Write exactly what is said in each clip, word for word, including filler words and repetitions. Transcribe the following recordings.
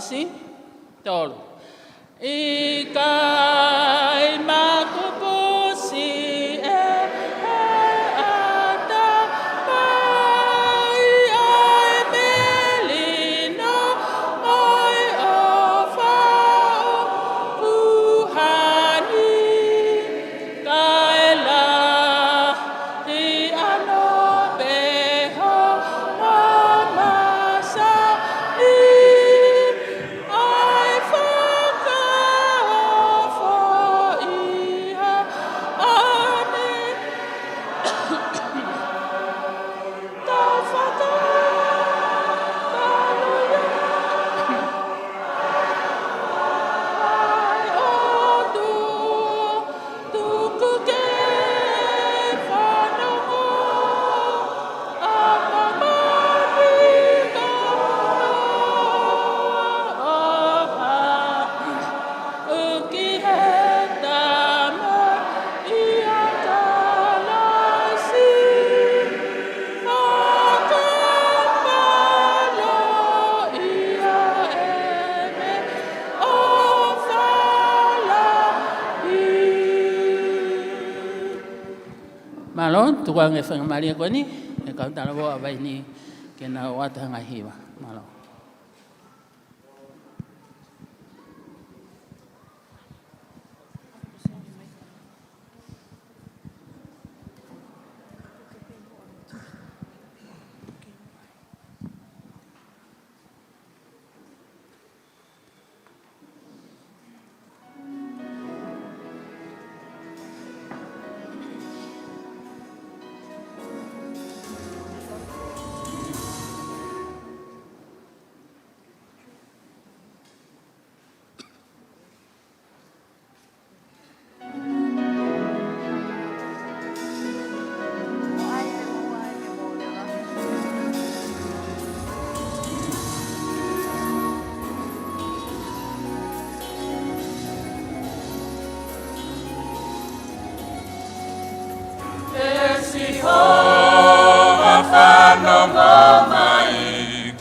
Si, tolu. ʻIkai makupusi ʻe he ʻatamai ʻa e melino ʻo e ʻofa ʻo e puhani. Kae lahi ʻa hono peho mo e masani, ʻa e fakaofo ʻi he ʻaho ni. Tau fakatapu ʻi he ʻOtua. Tuku ke fanongo ʻa e mamahi kotoa ʻo ha uki he Tamai ʻia Kalaisi. Fakapalo ia ʻe he meʻa ʻofa lahi. Mālō, tuku ange e faingamālie ko eni ki he kau talavou ʻa Vaini ke nau ʻoatu ha ngaahi hiva. Mālō. ʻE Sihova, fanongo mai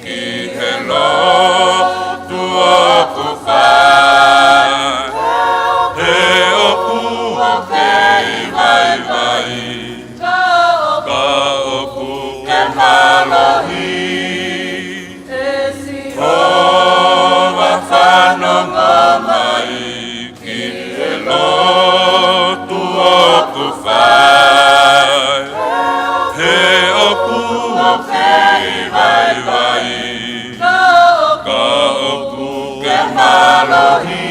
ki he lotu ʻoku fai. He ʻoku ou kei vaivai, ka ʻoku ke mālohi. ʻE Sihova, fanongo mai ki he lotu ʻoku fai. He ʻoku ou kei vaivai, ka ʻoku ke mālohi.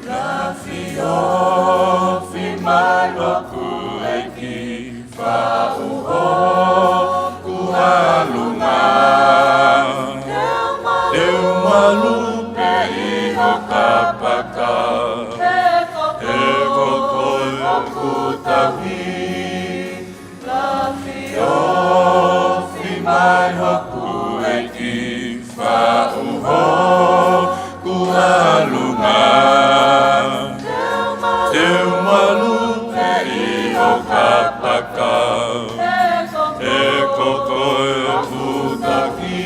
Lafi ofi mai hoku ʻEiki, faʻu hoku ʻalunga. Te u malu pē ʻi ho kapakau, he ko koe hoku tauhi. Lafi ofi mai hoku ʻEiki, faʻu hoku ʻalunga. Te u malu pē ʻi ho kapakau, he ko koe hoku tauhi.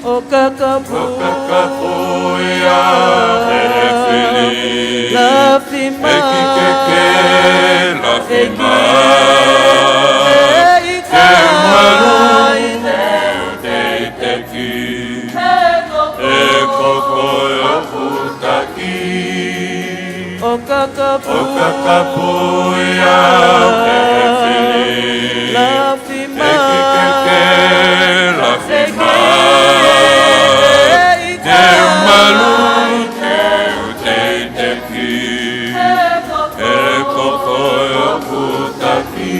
ʻO kakapu, ʻo kakapu ia ʻe he fili. Lafi mai. ʻEiki ke ke lafi mai. Te u malu, te u teiteki, he ko koe hoku taki. ʻO kakapu, ʻo kakapu ia ʻe he fili. Lafi mai. ʻEiki ke ke lafi mai. Te u malu, te u teiteki, he ko koe hoku taki.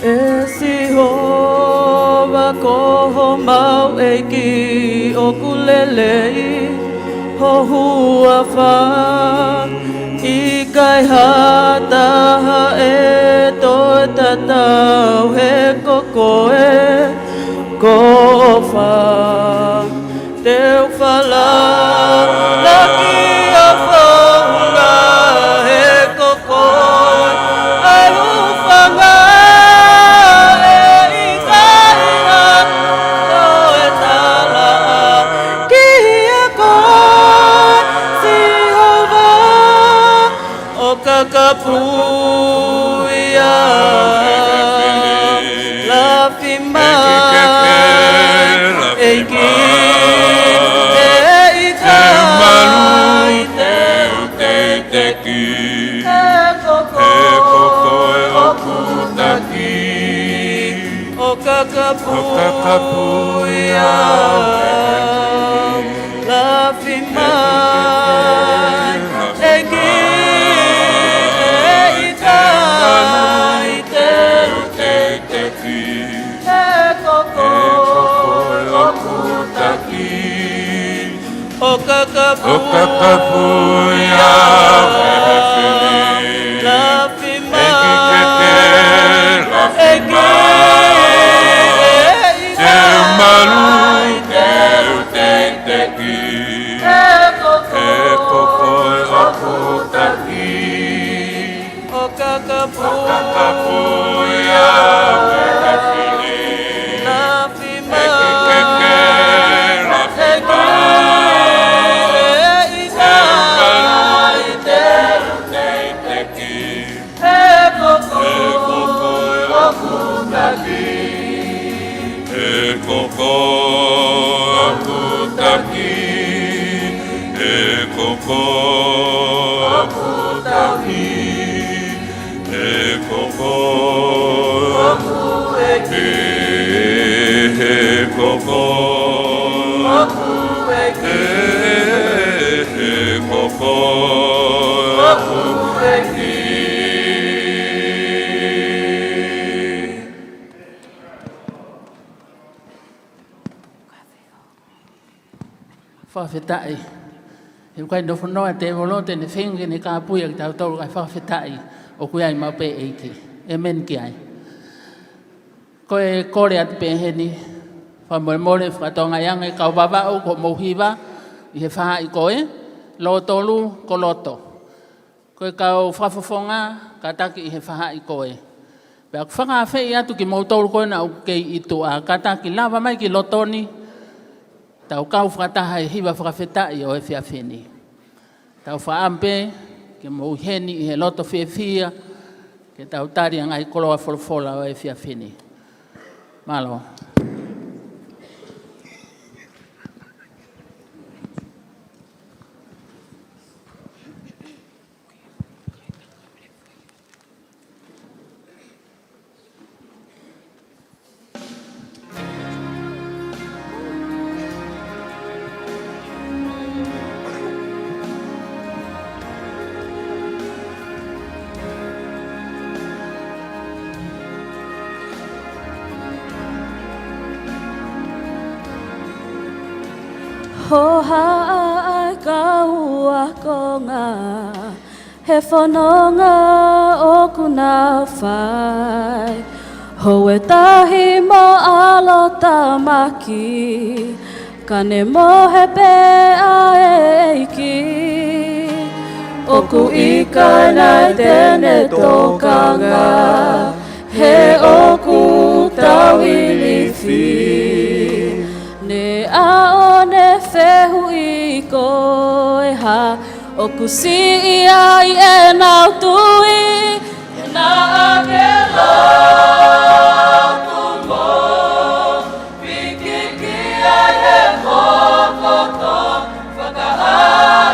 ʻE Sihova ko homau ʻEiki ʻoku lelei ho huafa ʻi ʻIkai ha taha ʻe toe tatau he ko koe ko ʻofa. Te u falala ki ho founga he ko koe ʻa e hūfanga, ʻe ʻikai ha toe talaʻa kia koe Sihova. ʻO kakapu ia, lafi mai, ʻEiki, ʻe ʻikai te u teiteki, he ko koe ʻoku taki. ʻO kakapu, ʻo kakapu ia, lafi mai, ʻEiki, ʻe ʻikai te u teiteki, he ko koe ʻoku taki. ʻO kakapu, ʻo kakapu ia, lafi mai, ʻEiki, ʻe ʻikai te u teiteki, he ko koe ʻoku taki. ʻO kakapu, ʻo kakapu ia, lafi mai, ʻEiki, ʻe ʻikai te u teiteki, he ko koe ʻoku taki. He ko koe ʻoku taki, he ko koe ʻoku taki, he ko koe ʻoku ʻEiki, he ko koe ʻoku ʻEiki, he ko koe ʻoku ʻEiki. Fakafetaʻi. He ʻoku ʻikai nofo noa tēvolo te ne feinga ke ne kāpui ʻaki kitautolu, kae fakafetaʻi ʻoku ʻi ai maʻu pē ʻEiki. ʻĒmeni ki ai. Ko e kole atu pē heni, fakamolemole, fakatokangaʻi ange kau Vavaʻu ko hoʻomou hiva ʻi he faʻahi ko ē, lōtolu ko loto. Ko e kau fakafofonga, kātaki ʻi he faʻahi ko ē. Pea ʻoku fakaafeʻi atu kimoutolu ko ena ʻoku kei ʻi tuʻa, kātaki lava mai ki loto ni, tau kau fakataha he hiva fakafetaʻi ʻo e efiafi ni. Tau fakaʻamu pē ke mou ʻi heni ʻi he loto fiefia, ke tau tali ʻa e ngaahi koloa folofola ʻo e efiafi ni. Mālō. Hohaʻa ʻa e kau ākonga he fononga ʻoku nau fai. Houʻeiki mo ʻaloʻofa, ka ne mohe pē ʻa e ʻEiki. ʻOku ʻikai nai te ne tokanga, he ʻoku tau ilifi. Ne aʻu ʻo ne fehuʻi, ko e hā ʻoku siʻi ai ʻenau tui? Naʻa ke lotu mo pīkitai he mokoto, fakahā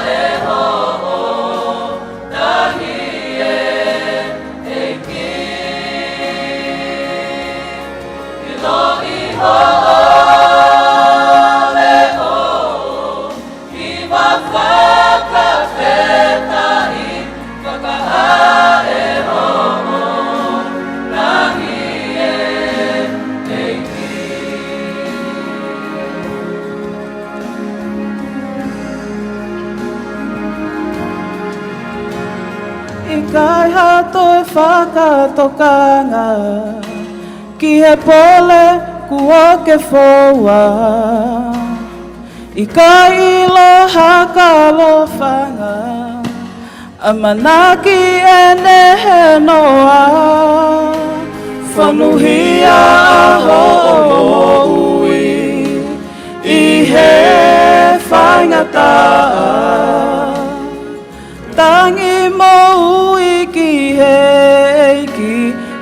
ʻe hoʻo tangi ʻEiki. ʻIloʻi hoʻo leʻo, hiva fakafetaʻi, fakahā ʻe hoʻo tangi ʻEiki. ʻIkai ha toe fakatokanga ki he pole kuo ke foua. ʻIkai ʻilo ha kalofanga ʻamanaki ʻene hē noa. Fonuhia hoʻo moʻui ʻi he faingataʻa. Tangi moʻui ki he ʻEiki,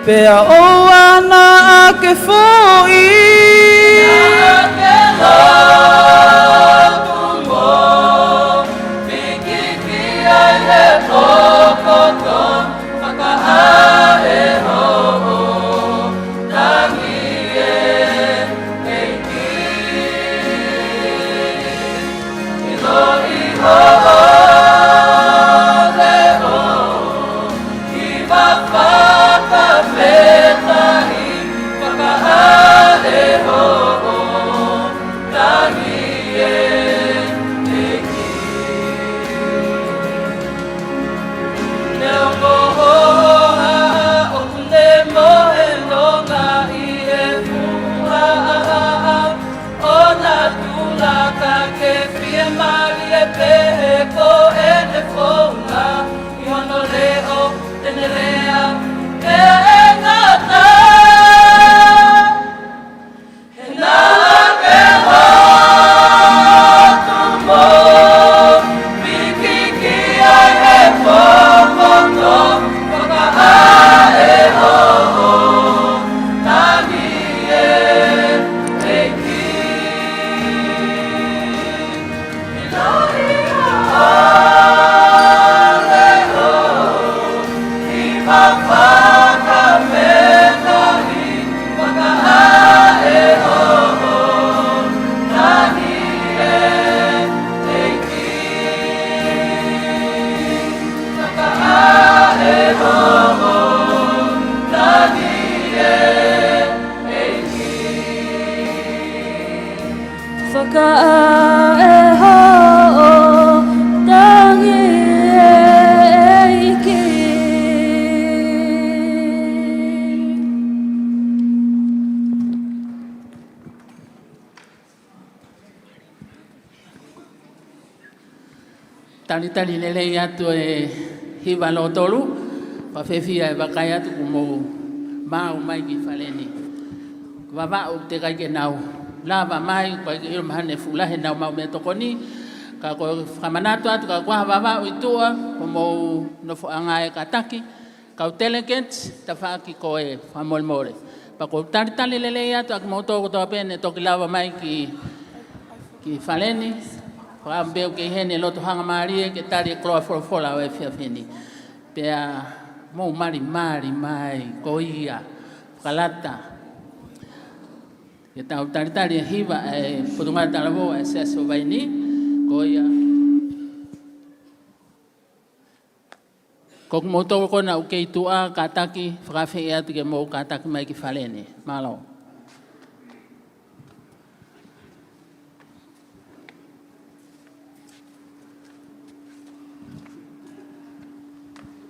pea ʻoua naʻa ke foʻi. Naʻa ke lotu mo piki ki ai he pokoto, fakaʻā ʻe hoʻo tangi ʻe ʻEiki. ʻIloʻi hoʻo leʻo, hiva fakametahi, fakaʻā ʻe hoʻo tangi ʻe ʻEiki. Neongo hoʻo haʻa ʻoku ne mohe nonga ʻi he fuʻu haʻahaʻa ʻo natula, ka ke fiemālie pehē ko ʻene founga ʻi hono leʻo, te ne lea ʻe ngata. He naʻa ke lotu mo piki ki ai he pokoto, fakaʻā ʻe hoʻo tangi ʻe ʻEiki. ʻIloʻi hoʻo leʻo, hiva fakametahi, fakaʻā ʻe hoʻo tangi ʻe ʻEiki. Fakaʻā ʻe hoʻo tangi ʻe ʻEiki. Fakaʻā ʻe hoʻo tangi ʻe ʻEiki. Talitali lelei atu e hiva lōtolu, pea fiefia e vakai atu kuo mou maʻu mai ki fale ni. Vavaʻu teʻeki ai ke nau lava mai, ʻoku ʻikai ke ʻilo mahalo ne fuʻu lahi ʻenau maʻu meʻatokoni, ka ko e fakamanatu atu ka ʻoku ʻi ai ha Vavaʻu ʻi tuʻa, kuo mou nofoʻanga e kātaki, kau delegate, tafaʻaki ko e fakamolemole. Pea ʻoku ou talitali lelei atu ʻa kimoutolu kotoa pē ne toki lava mai ki, ki fale ni, fakaʻamu pē ʻoku ʻi heni e loto hangamālie ke tali e koloa folofola ʻo e efiafi ni. Pea mou malimali mai, ko ia, fakalata. Ke tau talitali e hiva e Potungāue Talavou e Siasi ʻo Vainī, ko ia. Ko kimoutolu ko ena ʻoku kei tuʻa, kātaki, fakaafeʻi atu ke mou kātaki mai ki fale ni. Mālō.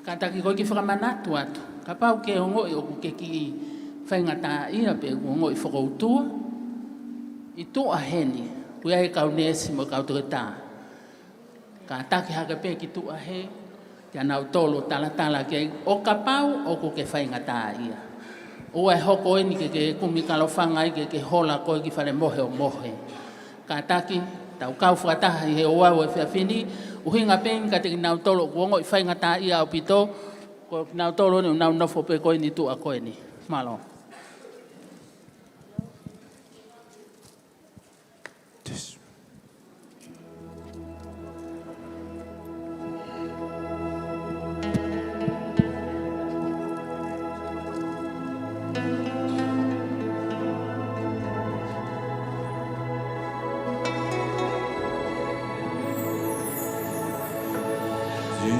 Kātaki, ko e kiʻi fakamanatu atu. Kapau ʻoku ke ongoʻi ʻoku ke kiʻi faingataʻaʻia pe ʻoku ongoʻi fokoutua, ʻi tuʻa heni, ʻoku ʻi ai e kau neesi mo e kau toketā. Kātaki hake pē ki tuʻa hē, kia nautolu ʻo talatala ki ai ʻo kapau ʻoku ke faingataʻaʻia. ʻOua ʻe hoko eni ke ke kumi kalofanga ai ke ke hola koe ki fale mohe ʻo mohe. Kātaki, tau kau fakataha ʻi he ouau ʻo e efiafi ni, ʻuhinga pē eni kiate kinautolu ʻoku ongoʻi faingataʻaʻia ʻaupito, ko kinautolu eni ʻoku nau nofo pē ko eni tuʻa ko eni. Mālō.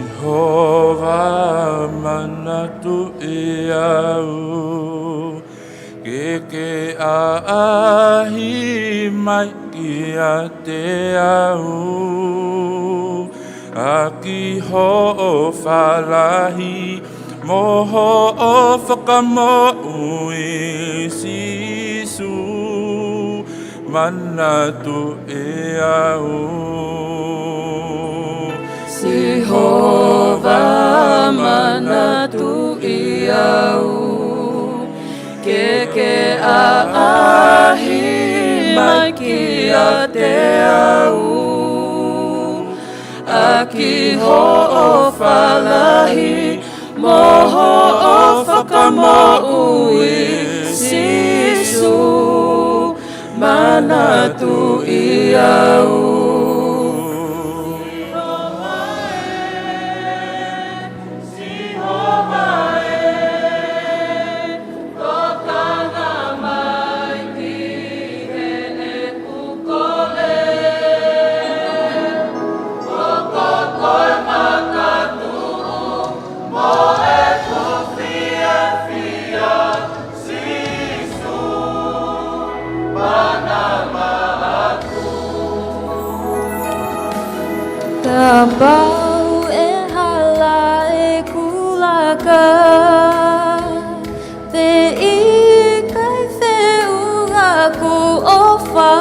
Sihova, manatuʻi au, ke ke ʻaʻahi mai kiate au. ʻAki hoʻo fālahi mo hoʻo fakamoʻui, Sīsū, manatuʻi au. Sihova, manatuʻi au, ke ke ʻaʻahi mai kiate au. ʻAki hoʻo fālahi mo hoʻo fakamoʻui, Sīsū, manatuʻi au. Kapau ʻe hala ʻeku laka, pea ʻikai feʻunga ʻeku ʻofa,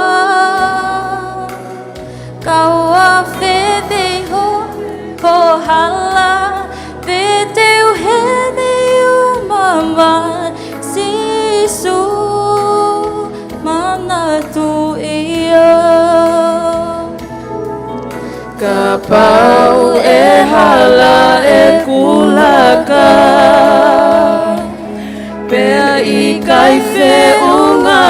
kau afe mei ho, ho hala, pea te u hē mei ho maama, Sīsū, manatuʻi au. Kapau ʻe hala ʻeku laka, pea ʻikai feʻunga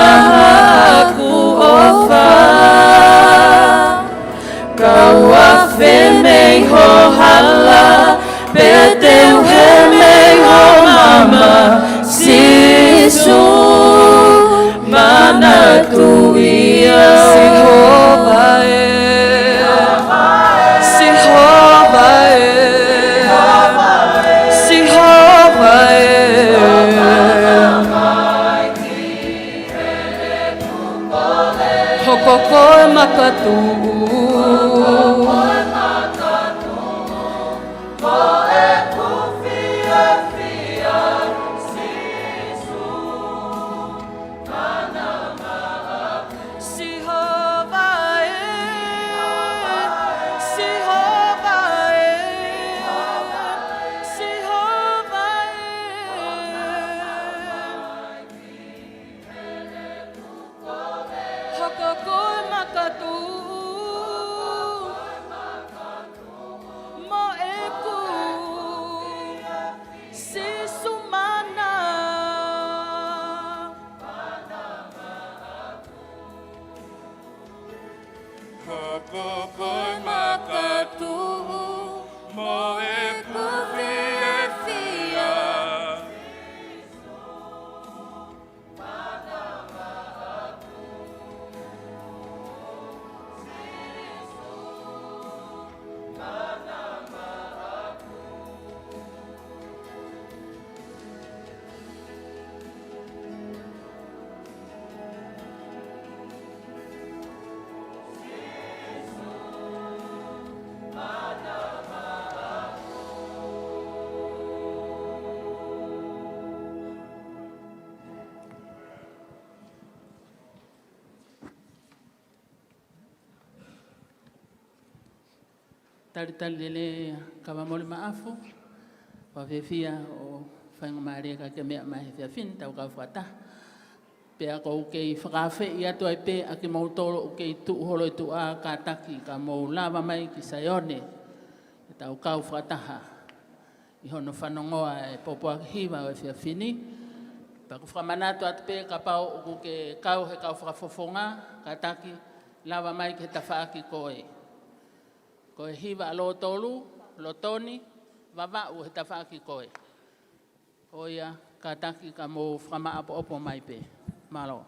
ʻeku ʻofa, kau afe mei ho hala, pea te u hē mei ho maama, Sīsū, manatuʻi au. Sihova ē, Sihova ē, Sihova ē. Hoko koe makatuʻu. Sihova ē, Sihova ē, Sihova ē. Hoko koe makatuʻu mo ʻeku Sīsū, mana. Hoko koe makatuʻu mo ʻeku fiefia. Talitali lelei, kava Moli Maʻafu, ʻoku ou fiefia ʻo faingamālie ke u meʻa mai he efiafi ni, tau kau fakataha. Pea ʻoku ou kei fakaafeʻi atu ai pē ʻa kimoutolu ʻoku kei tuʻu holo ʻi tuʻa, kātaki ka mou lava mai ki Saione, ke tau kau fakataha ʻi hono fanongoa e pōpoaki hiva ʻo e efiafi ni. Pea ʻoku ou fakamanatu atu pē kapau ʻoku ke kau he kau fakafofonga, kātaki lava mai ki he tafaʻaki ko ē. Ko e hiva ʻa Lotolu, Lotoni, Vavaʻu he tafaʻaki ko ē. Ko ia, kātaki ka mou fakamāʻopoʻopo mai pē. Mālō.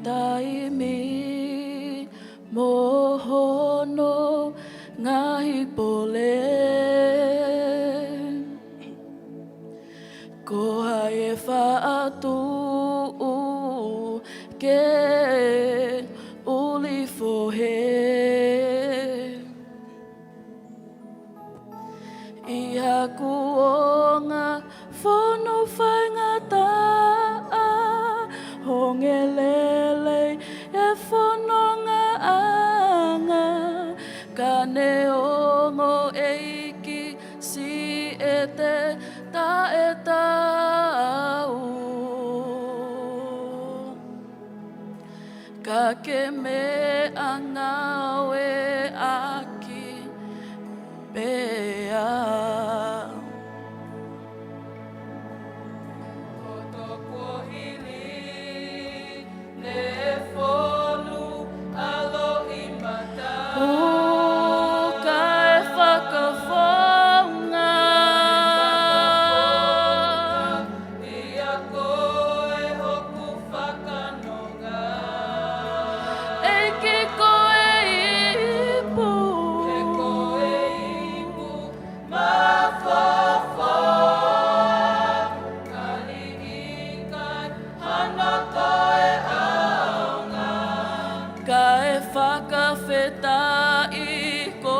taimi mo hono ngaahi pole. Ko hai ʻe faʻa tuʻu ke ʻuli fohe ʻi haku ongo fonu faingataʻa? Honge lelei e fonongaʻanga, ka neongo ʻeiki siʻete taʻetaau. Ka ke meʻangāue ʻaki pea. Ko toko hili ne fonu ʻa loʻimata. Uka e fakafounga. ʻIa koe hoku fakanonga. ʻEiki ko e ipu. He ko e ipu mafaufau. Kali ʻikai hano toe ʻaonga. Kae fakafetaʻi ko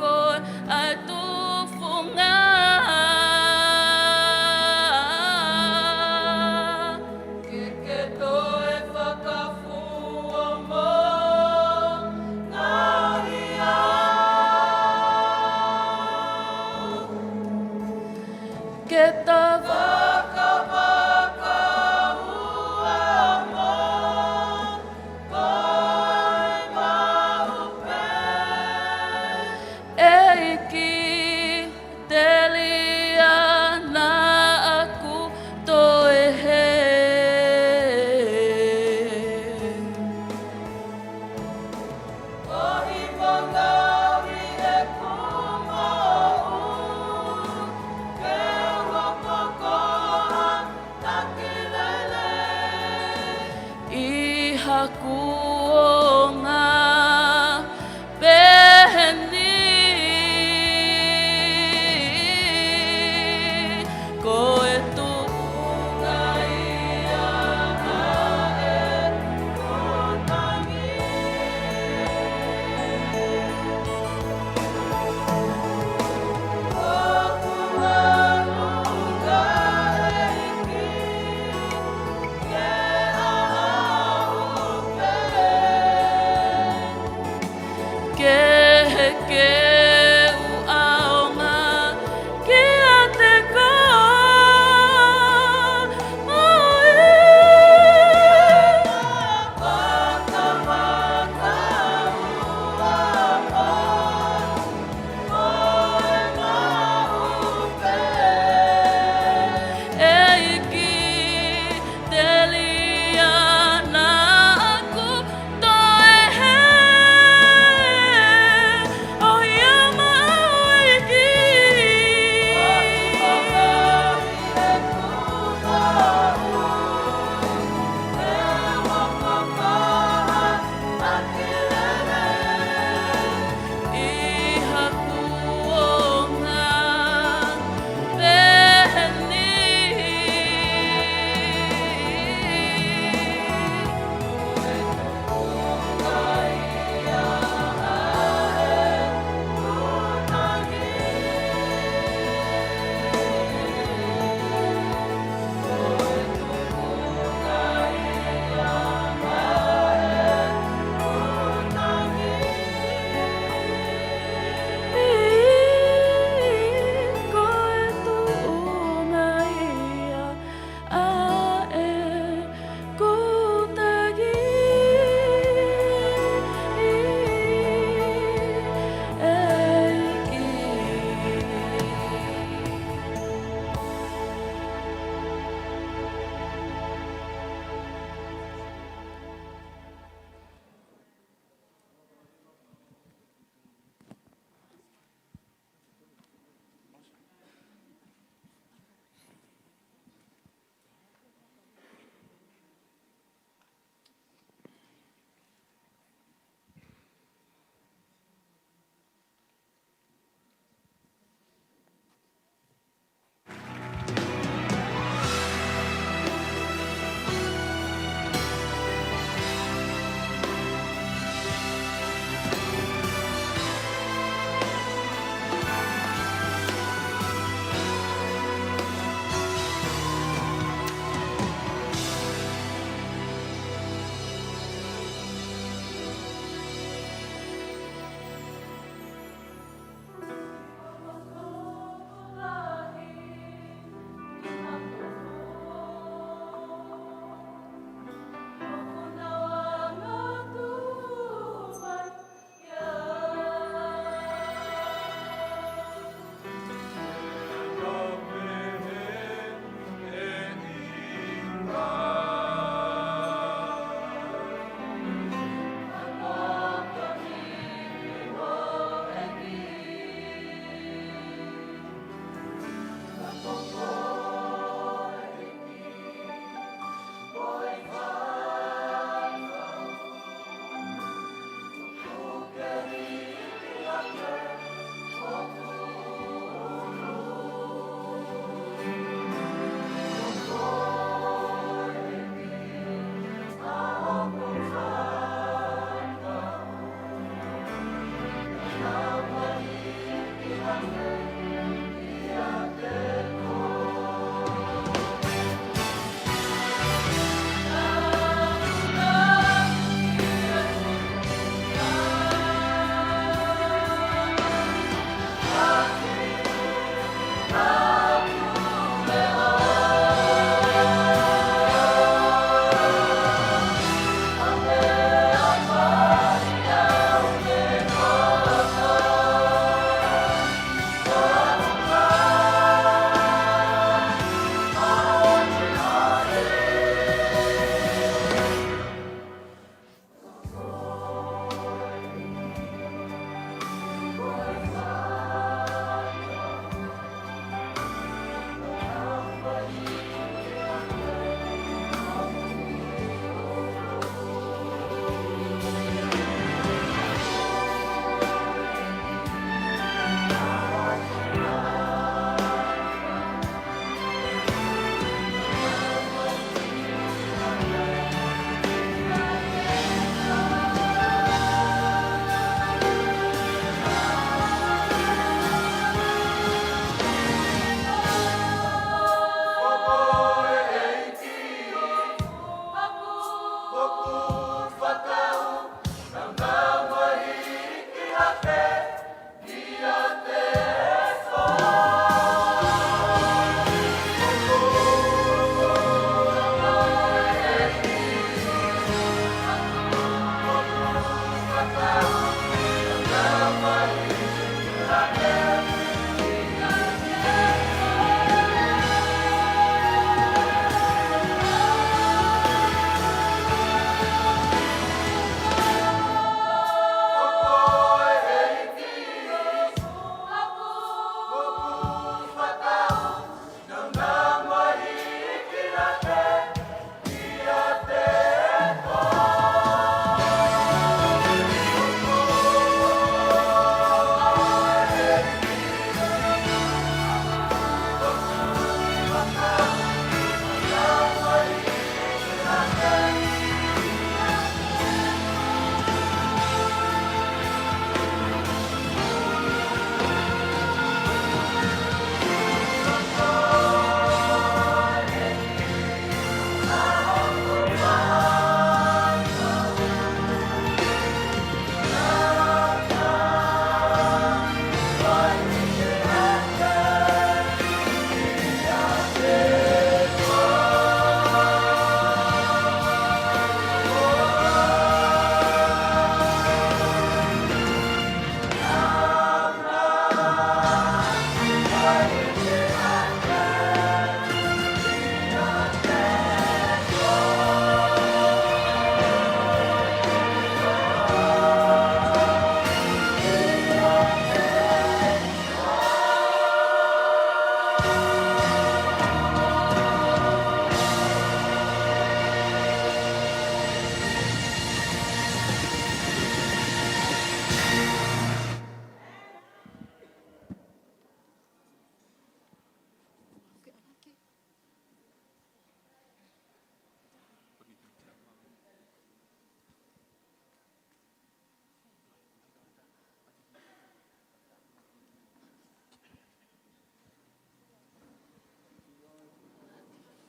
koe ʻa e tufunga. Ke ke toe fakafua mo ngaahi au. Ke ta vakavaka ua mo koe maʻu pē. ʻEiki, telia naʻa ku toe hē. Kohi mo ngaohi ʻeku moʻui, ke u hoko ko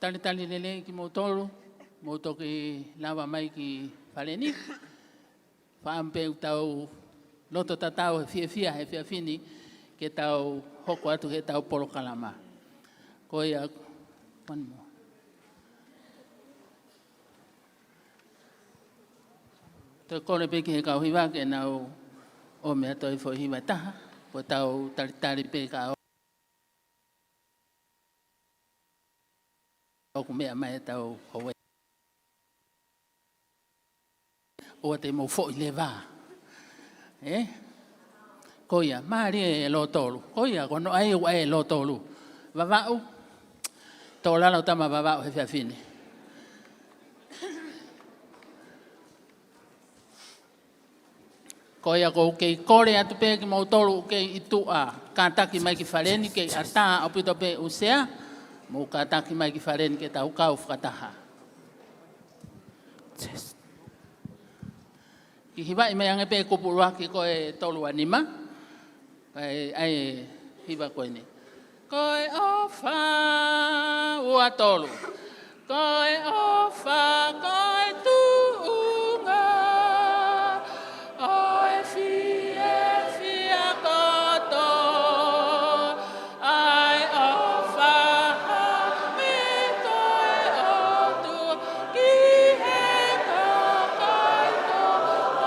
Talitali lelei kimoutolu, mou toki lava mai ki fale ni. Fakaʻamu pē ʻoku tau loto tatau he fiefia he efiafi ni, ke tau hoko atu ki heʻetau polokalama. Ko ia, one more. Toe kole pē ki he kau hiva ke nau ʻomai atu e foʻi hiva ʻe taha, ko ʻetau talitali pē ka ʻoku meʻa mai ʻetau houʻeiki. ʻOua te mou foʻi leva. Ē? Ko ia, mālie e lōtolu. Ko ia, ko hono ʻai ʻoku ʻai e lōtolu. Vavaʻu. Tō lalo tama Vavaʻu he efiafi ni. Ko ia ʻoku ou kei kole atu pē kimoutolu ʻoku kei ʻi tuʻa, kātaki mai ki fale ni, kei ʻatā ʻaupito pē ʻū sea, mou kātaki mai ki fale ni ke tau kau fakataha. Kiʻi hivaʻi mai ange pē kupu ʻuluaki ko e tolu ua nima. ʻAi, ʻai, hiva ko eni. Ko e ʻofa, ua tolu. Ko e ʻofa, ko e tuʻunga ʻo e fiefia kotoa. ʻAi ʻofa, hangē ko e ʻOtua ki he kakai kotoa.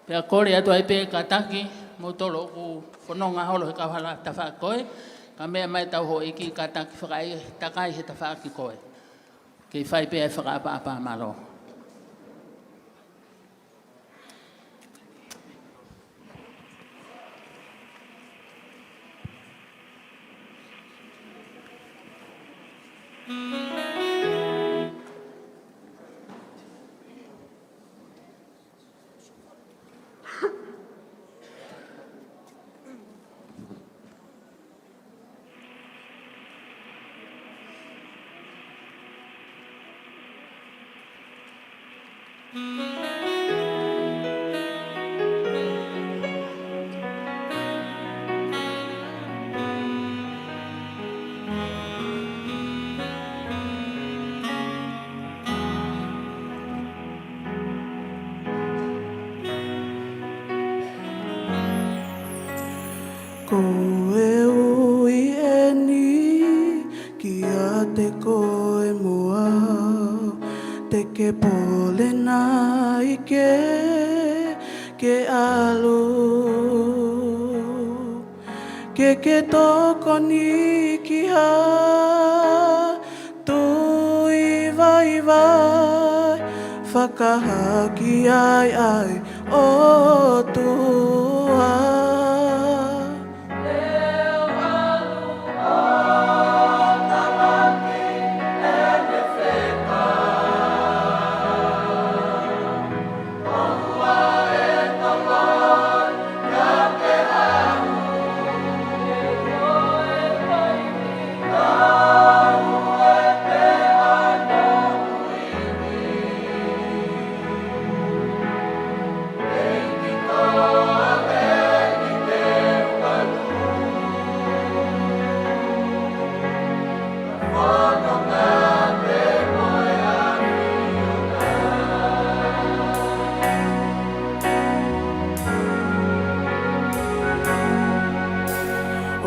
Pea kole atu ai pē kātaki, moutolu ʻoku fononga holo he kauhala tafaʻaki ko ē, ka meʻa mai ʻetau houʻeiki kātaki fakaʻai, takai he tafaʻaki ko ē. Kei fai pē ʻa e fakaʻapaʻapa, mālō. Ko e ui eni kiate koe mo au, te ke pole nai ke ke ʻalu, ke ke tokoni ki ha tui vaivai, fakahaaʻi ai ʻa e ʻOtua.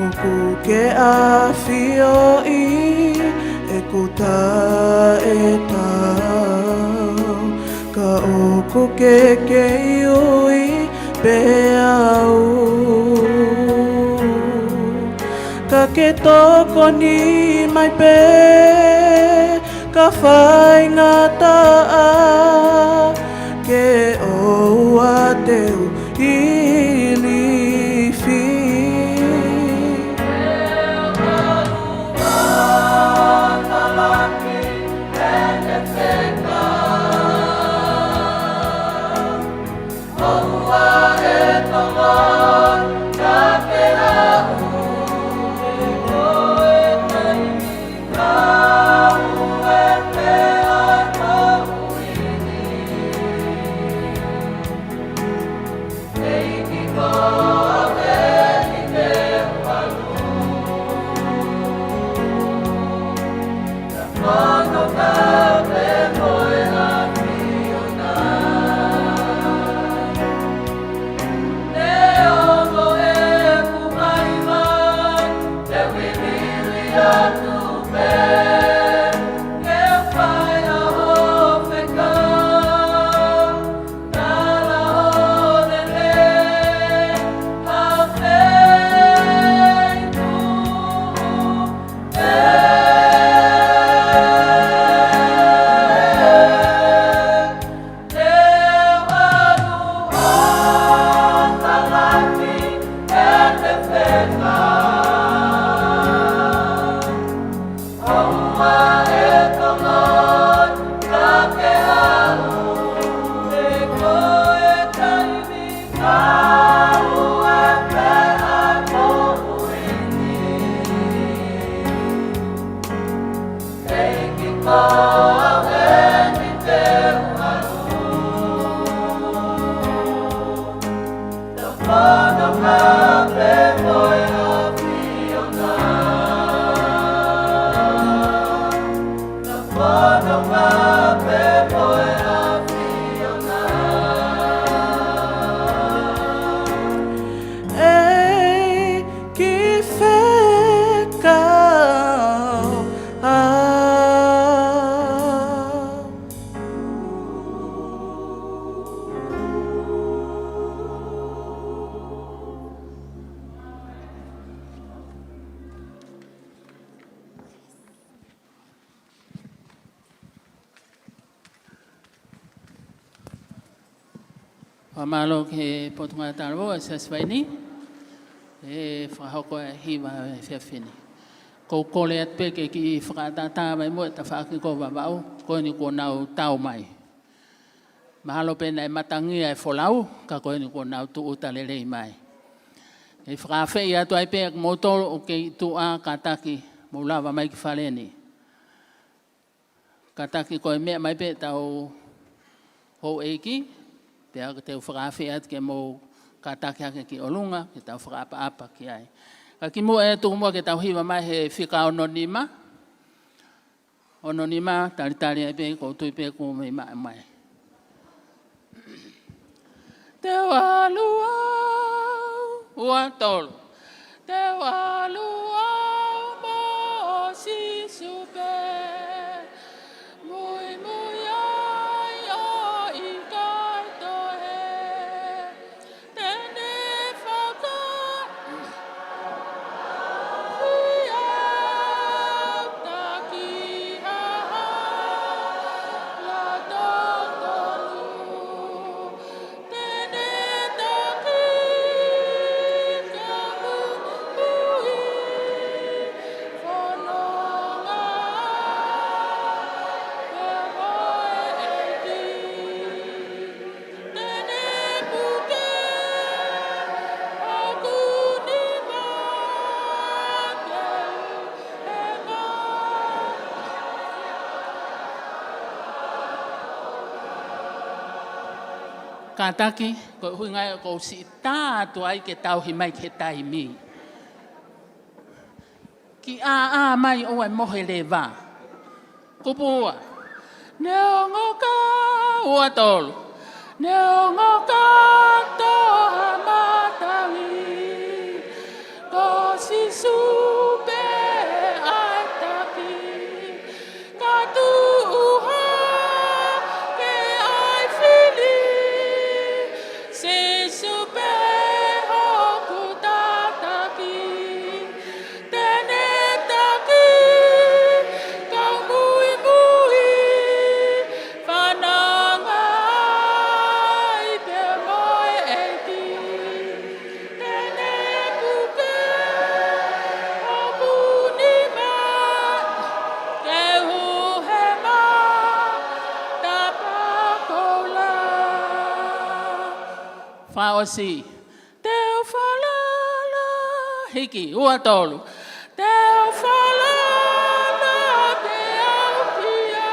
ʻOku ke ʻafioʻi ʻeku taʻetaau, ka ʻoku ke kei ui pē au. Ke tokoni mai pē ka faingataʻa, ke ʻoua te u ilifi. ʻEiki fekau au. Fakamālō ki he Potungāue Talavou ʻa e Siasi Vaini, ʻe fakahoko e hiva he efiafi ni. Ko u kole atu pē ke kiʻi fakaʻataʻatā mai muʻa e tafaʻaki ko Vavaʻu, ko eni kuo nau tau mai. Mahalo pē naʻe matangia e folau, ka ko eni kuo nau tūʻuta lelei mai. Kei fakaafeʻi atu ai pē kimoutolu ʻoku kei tuʻa kātaki mou lava mai ki fale ni. Kātaki ko e meʻa mai pē ʻetau houʻeiki, pea te u fakaafeʻi atu ke mou kātaki hake ki ʻolunga, ke tau fakaʻapaʻapa ki ai. Ka kimuʻa ʻe tuku muʻa ke tau hiva mai he fika ono nima. Ono nima, talitali ai pē, ko u tui pē kuo mei maʻu mai. Te u ʻalu au, ua tolu. Te u ʻalu au mo Sīsū pē. Muimui ai ʻo ʻikai toe. Te ne faka- Kātaki, ko e ʻuhinga ia ʻoku ou siʻi tā atu ai ke tauhi mai ki he taimi. Kiʻi ʻā mai ʻoua ʻe mohe leva. Kupu ua. Neongo ka, ua tolu. Neongo ka toʻa matangi, ko Sīsū pē ʻa e taki. Ka tuʻu hake ʻa e fili, Sīsū pē hoku tataki. Te Fakaʻosi. Te u falala, hiki, ua, tolu. Te u falala, te u kia.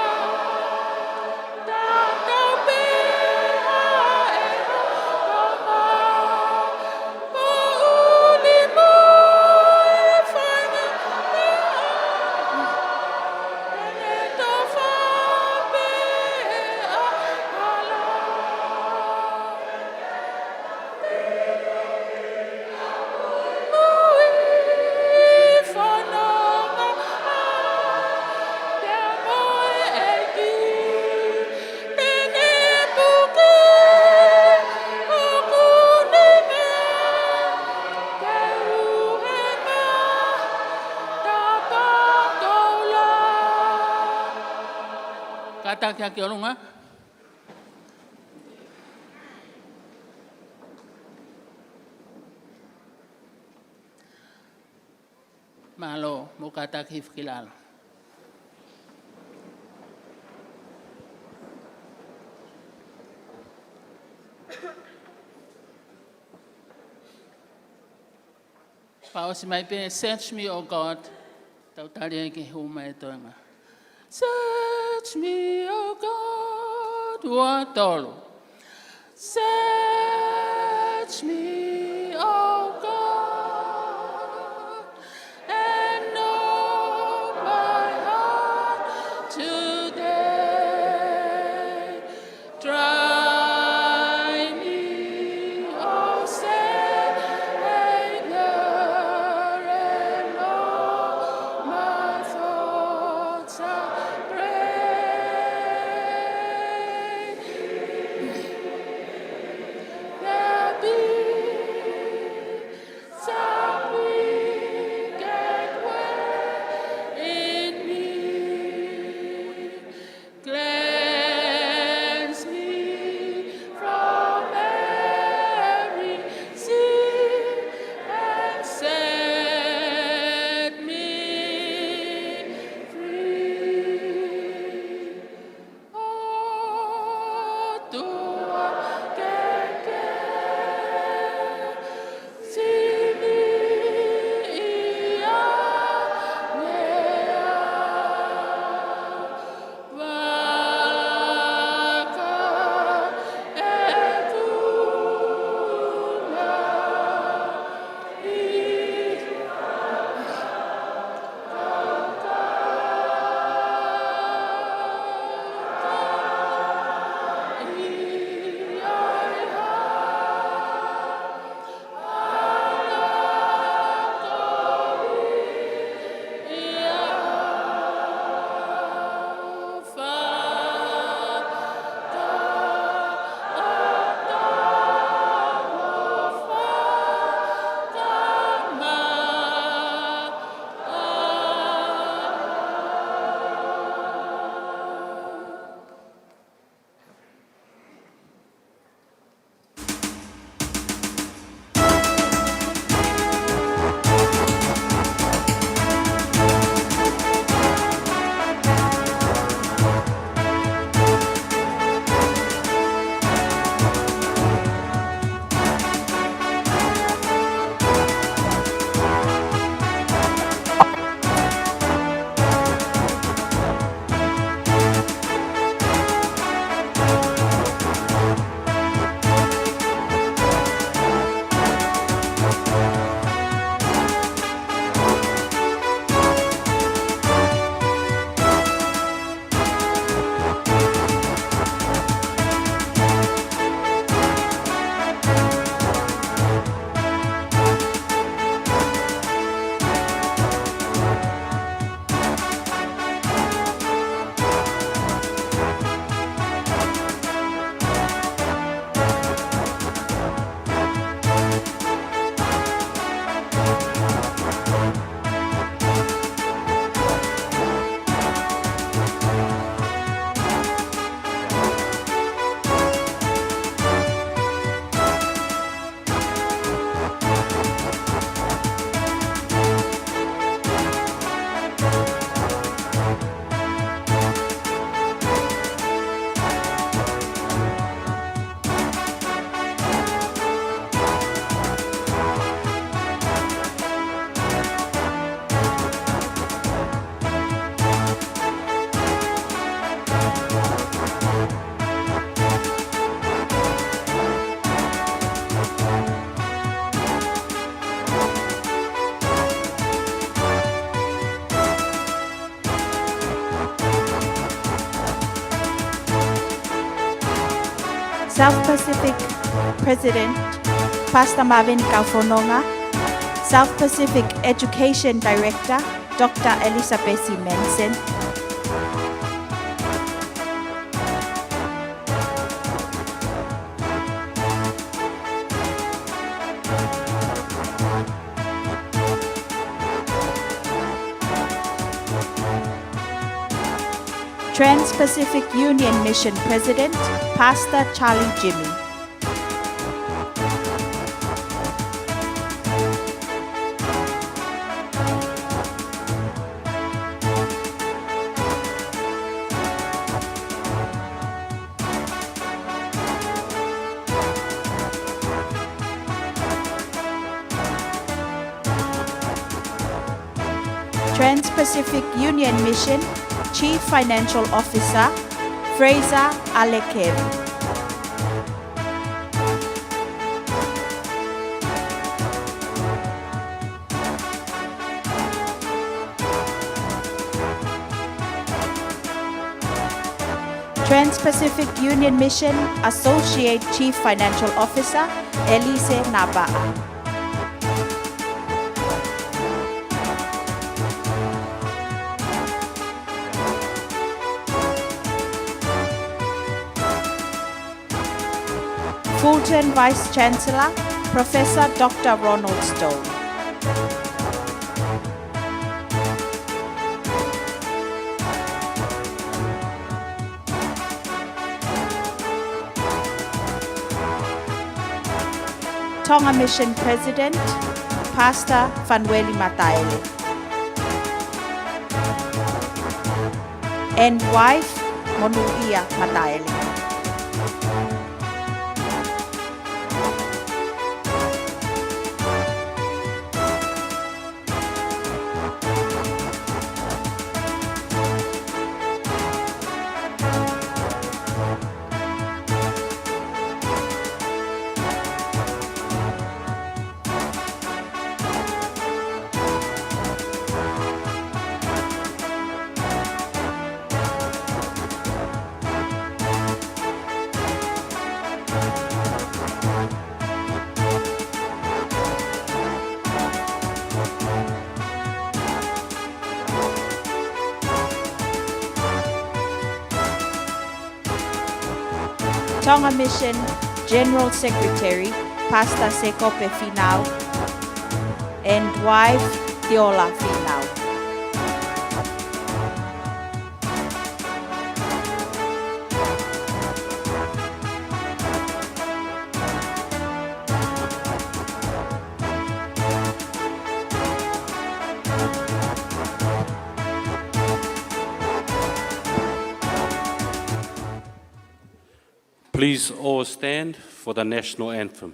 Tatau pē ʻa e hoko mai. Poʻuli mo e faingamālie. Te ne tofa pē ʻa e hala. Kātaki hake ki ʻolunga. Mālō, mou kātaki hifo ki lalo. Fakaʻosi mai pē, Search me, O God. Tau tali ai ke hū mai e toenga. Search me, O God. Ua, tolu. Search me, O God, and know my heart today. Try me, O Savior, and all my thoughts are great. There be South Pacific President, Pastor Maveni Kaufononga. South Pacific Education Director, Doctor Elizabeth Manson. Trans-Pacific Union Mission President, Pastor Charlie Jimmy. Trans-Pacific Union Mission Chief Financial Officer, Fraser Alekeri. Trans-Pacific Union Mission Associate Chief Financial Officer, Elise Napa'a. Fulton Vice Chancellor, Professor Doctor Ronald Stone. Tonga Mission President, Pastor Fanueli Mataele. And wife, Monuia Mataele. Tonga Mission General Secretary, Pastor Sekope Finau, and wife, Teola Finau. Please all stand for the national anthem.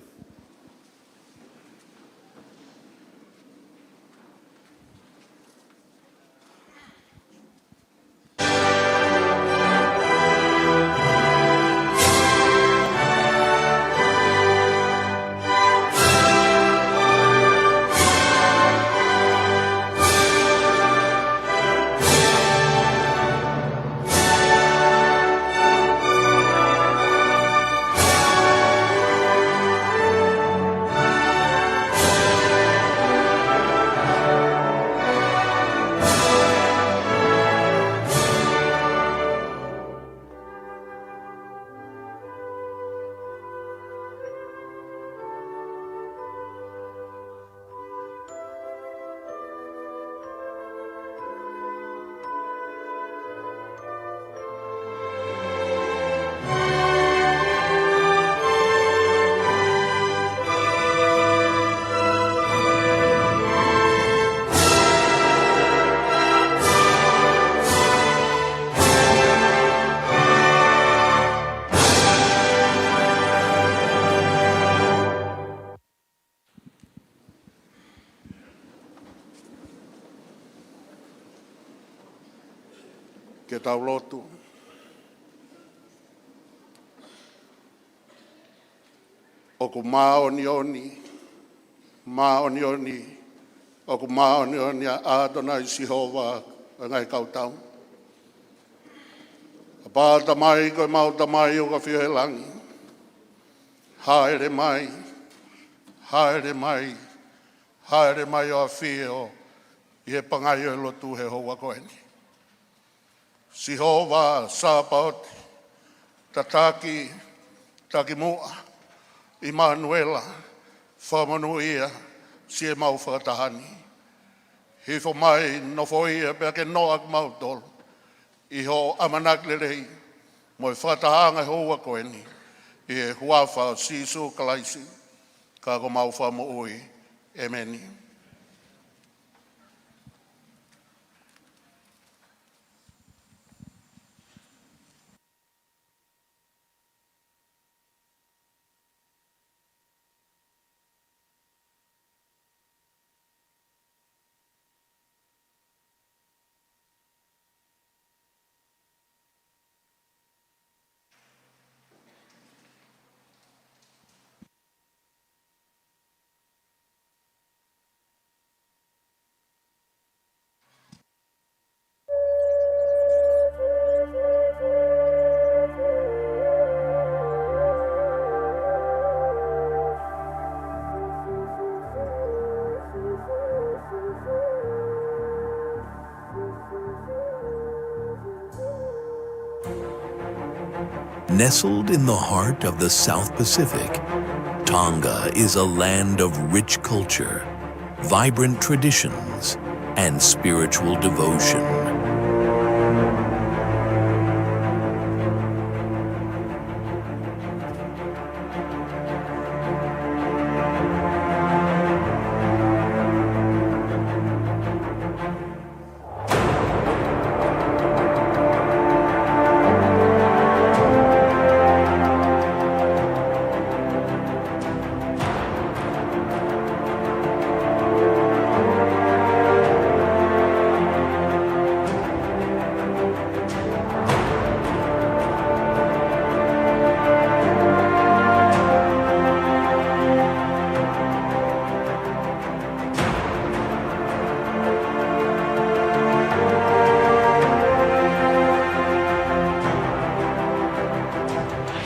Ke tau lotu. ʻOku māʻoniʻoni, māʻoniʻoni, ʻoku māʻoniʻoni ʻa ʻĀtonai Sihova ʻo e ngaahi kautau. ʻApā Tamai, ko ʻemau Tamai ʻoku ʻafio ʻi he langi. Hāʻele mai, hāʻele mai, hāʻele mai ʻo ʻafio ʻi he pangai ʻo e lotu he houa ko eni. Sihova Sāpaoti, tataki, takimuʻa, ʻImanuela, fakamonūʻia siʻemau fakataha ni. Hifo mai, nofoʻia pea ke noa kimautolu ʻi hoʻo ʻamanaki lelei mo e fakatahaʻanga he houa ko eni, ʻi he huafa ʻo Sīsū Kalaisi, ka ko homau Fakamoʻui. ʻĒmeni. Nestled in the heart of the South Pacific, Tonga is a land of rich culture, vibrant traditions, and spiritual devotion.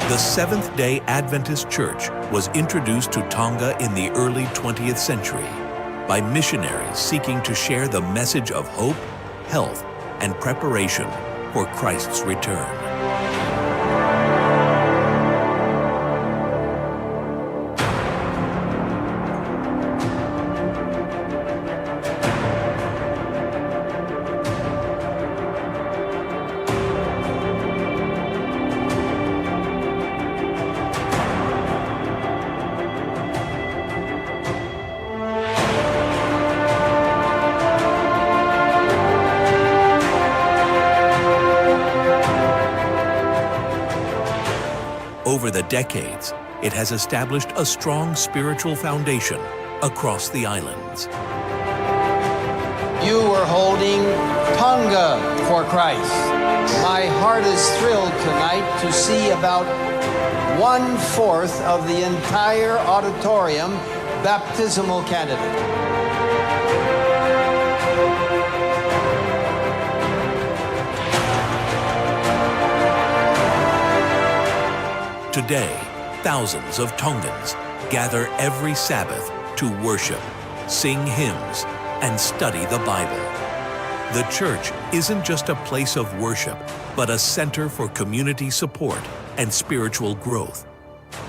The Seventh-day Adventist Church was introduced to Tonga in the early twentieth century by missionaries seeking to share the message of hope, health, and preparation for Christ's return. Over the decades, it has established a strong spiritual foundation across the islands. You are holding Tonga for Christ. My heart is thrilled tonight to see about one-fourth of the entire auditorium baptismal candidate. Today, thousands of Tongans gather every Sabbath to worship, sing hymns, and study the Bible. The church isn't just a place of worship, but a center for community support and spiritual growth.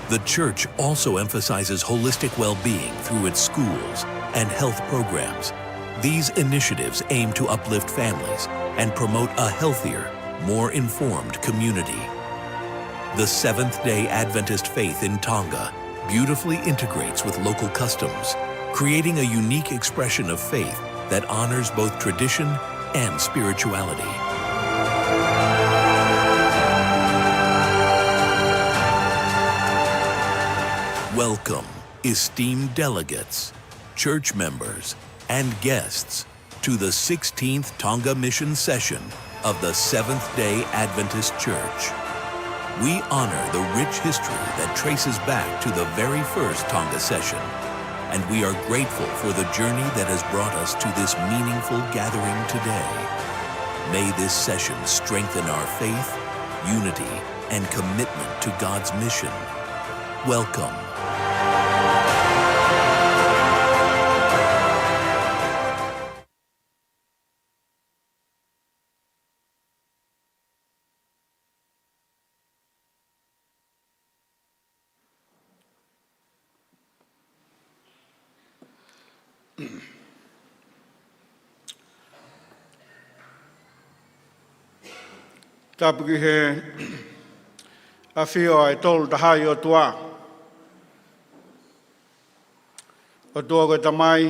The church also emphasizes holistic well-being through its schools and health programs. These initiatives aim to uplift families and promote a healthier, more informed community. The Seventh-day Adventist faith in Tonga beautifully integrates with local customs, creating a unique expression of faith that honors both tradition and spirituality. Welcome, esteemed delegates, church members, and guests, to the sixteenth Tonga Mission Session of the Seventh-day Adventist Church. We honor the rich history that traces back to the very first Tonga Session, and we are grateful for the journey that has brought us to this meaningful gathering today. May this session strengthen our faith, unity, and commitment to God's mission. Welcome. Tapu ki he ʻafio ʻa e Tolu Tahaʻi ʻOtua, ʻOtua ko e Tamai,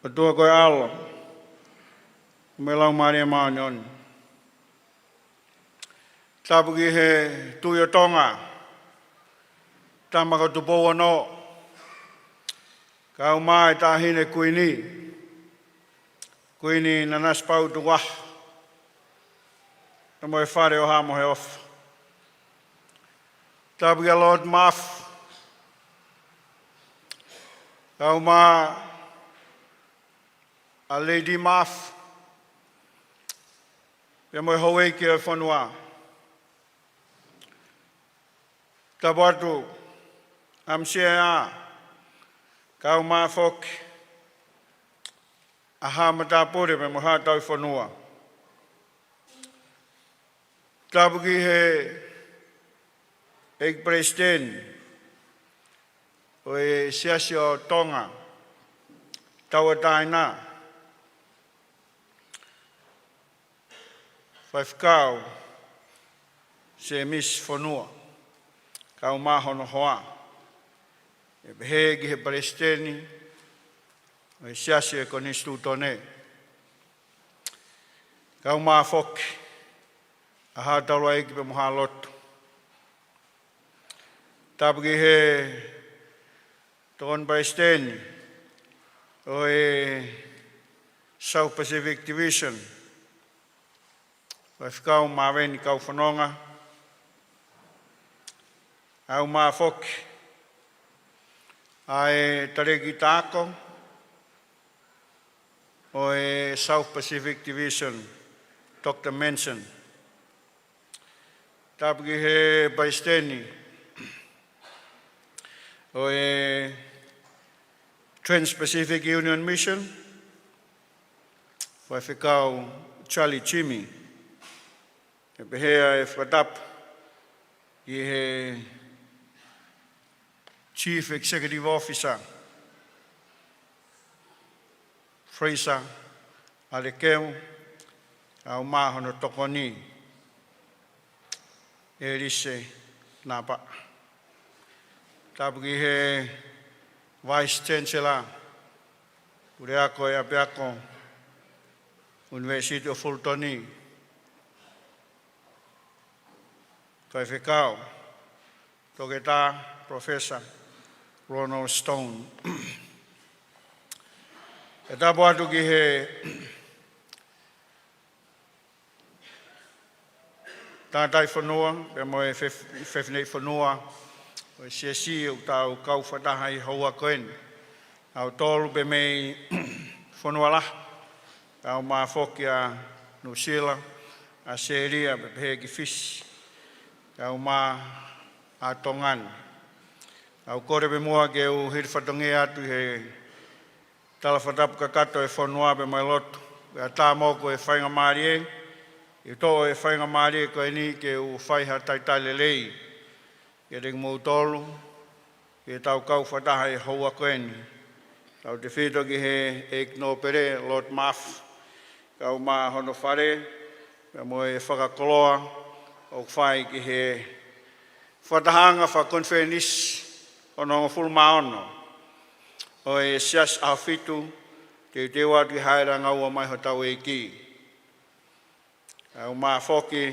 ʻOtua ko e ʻAlo, mo e Laumālie Māʻoniʻoni. Tapu ki he Tuʻi ʻo Tonga, Tama ko Tupou Ono, kaeʻumaʻā e Taʻahine Kuini, Kuini Nanasipauʻu Tukuʻaho, pea mo e Fale ʻo Haʻa Moheofo. Tapu kia Lord Maʻafu, kaeʻumaʻā ʻa Lady Maʻafu, pea mo e houʻeiki ʻo e fonua. Tapu atu ʻa e Sea, kaeʻumaʻā foki ʻa Haʻa Matāpule pea mo Haʻa Tauhi Fonua. Tapu ki he ʻEiki Palesiteni ʻo e Siasi ʻo Tonga, Tauʻatāina, Faifekau Sēmisi Fonua, kaeʻumaʻā hono hoa. ʻE pehē ki he Palesiteni ʻo e Siasi ʻo e Konisitūtone, kaeʻumaʻā foki ʻa Haʻa Taulaʻeiki pea mo Haʻa Lotu. Tapu ki he Tokoni Palesiteni ʻo e South Pacific Division, Faifekau Maveni Kaufononga, kaeʻumaʻā foki ʻa e Talēkita Ako ʻo e South Pacific Division, Doctor Manson. Tapu ki he Palesiteni ʻo e Trans-Pacific Union Mission, Faifekau Charlie Jimmy. ʻE pehē ʻa e fakatapu ki he Chief Executive Officer, Fraser ʻAlekeu, kaeʻumaʻā hono tokoni, ʻElise Napaʻa. Tapu ki he Vice Chancellor, Puleako ʻo e ʻApiako ʻUnivēsiti ʻo Fulutoni, Faifekau Toketā Professor Ronald Stone. ʻE tapu atu ki he tangataʻi fonua, pea mo e fef-, fefineʻi fonua ʻo e Siasi ʻoku tau kau fakataha ʻi he houa ko eni. ʻA kitautolu pē mei Fonua Lahi, kaeʻumaʻā foki ʻa Nuʻusila, ʻAositelēlia, pea pehē ki Fisi, kaeʻumaʻā ʻa Tonga ni. ʻOku ou kole pē muʻa ke u hili fatongia atu ʻi he tala fakatapu kakato ʻa e fonua pea mo e lotu, pea ʻatā mo au ko e faingamālie, ʻi he toʻo e faingamālie ko eni ke u fai ha talitali lelei kiate kimoutolu, ke tau kau fakataha ʻi he houa ko eni. Tautefito ki he ʻEiki Nōpele, Lord Maʻafu, kaeʻumaʻā hono fale, pea mo e fakakoloa ʻoku fai ki he fakatahaʻanga fakakonifelenisi hono hongofulu mā ono ʻo e Siasi ʻAhofitu, teuteu atu ki he hāʻele ʻanga ua mai hotau ʻEiki. Kaeʻumaʻā foki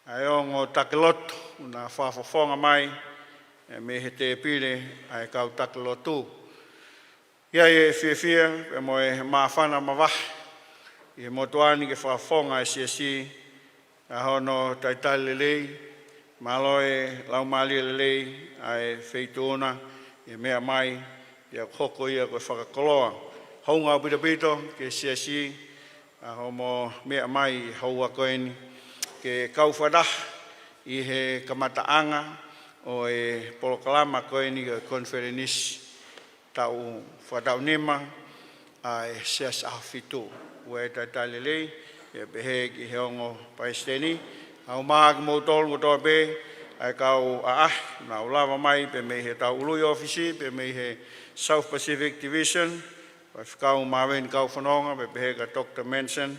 ʻa e ongo taki lotu ʻoku na fakafofonga mai, ʻe, mei he tēpile ʻa e kau taki lotu. ʻI ai e fiefia pea mo e māfana mavahe ʻi he motuʻa ni ke fakafofonga e Siasi ʻa hono talitali lelei, mālō e laumālie lelei ʻa e feituʻu na ʻi he meʻa mai, pea hoko ia ko e fakakoloa. Hounga ʻaupito ki he Siasi ʻa hoʻomo meʻa mai ʻi he houa ko eni, ke kau fakataha ʻi he kamataʻanga ʻo e polokalama ko eni ʻo e konifelenisi taʻu, fakataʻu nima ʻa e Siasi ʻAhofitu. ʻOku ou talitali lelei, ʻe pehē ki he ongo palesiteni, ʻa e ʻumaʻā kimoutolu kotoa pē, ʻa e kau ʻaʻahi, naʻa nau lava mai, pea mei he tau ului ʻōfisi, pea mei he South Pacific Division, Faifekau Maveni Kaufononga, pea pehē kia Doctor Manson,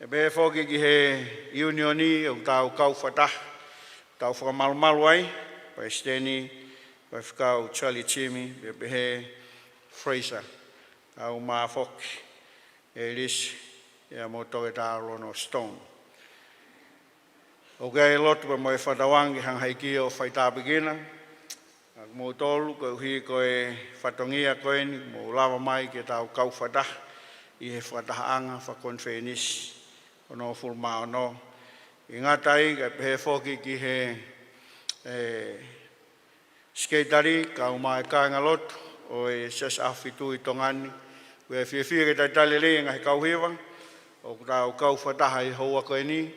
ʻe pehē foki ki he ʻiunioni ʻoku tau kau fakataha, tau fakamalumalu ai, palesiteni, Faifekau Charlie Jimmy, pea pehē Fraser, ʻa e ʻumaʻā foki ʻElisi, ʻa ia mo Toketā Ronald Stone. ʻOku ou lotu pea mo e fakatauange ke hanga ʻe he ʻEiki ʻo faitāpuekina ʻa kimoutolu, koeʻuhi ko e fatongia ko eni, mou lava mai ke tau kau fakataha ʻi he fakatahaʻanga fakakonifelenisi hono hongofulu mā ono. ʻIkai ngata ai, kae pehē foki ki he, ē, sekelitali, kae ʻumaʻā e kāingalotu ʻo e Siasi ʻAhofitu ʻi Tonga ni. ʻOku ou fiefia ke talitali lelei e ngaahi kau hiva ʻoku tau kau fakataha ʻi he houa ko eni,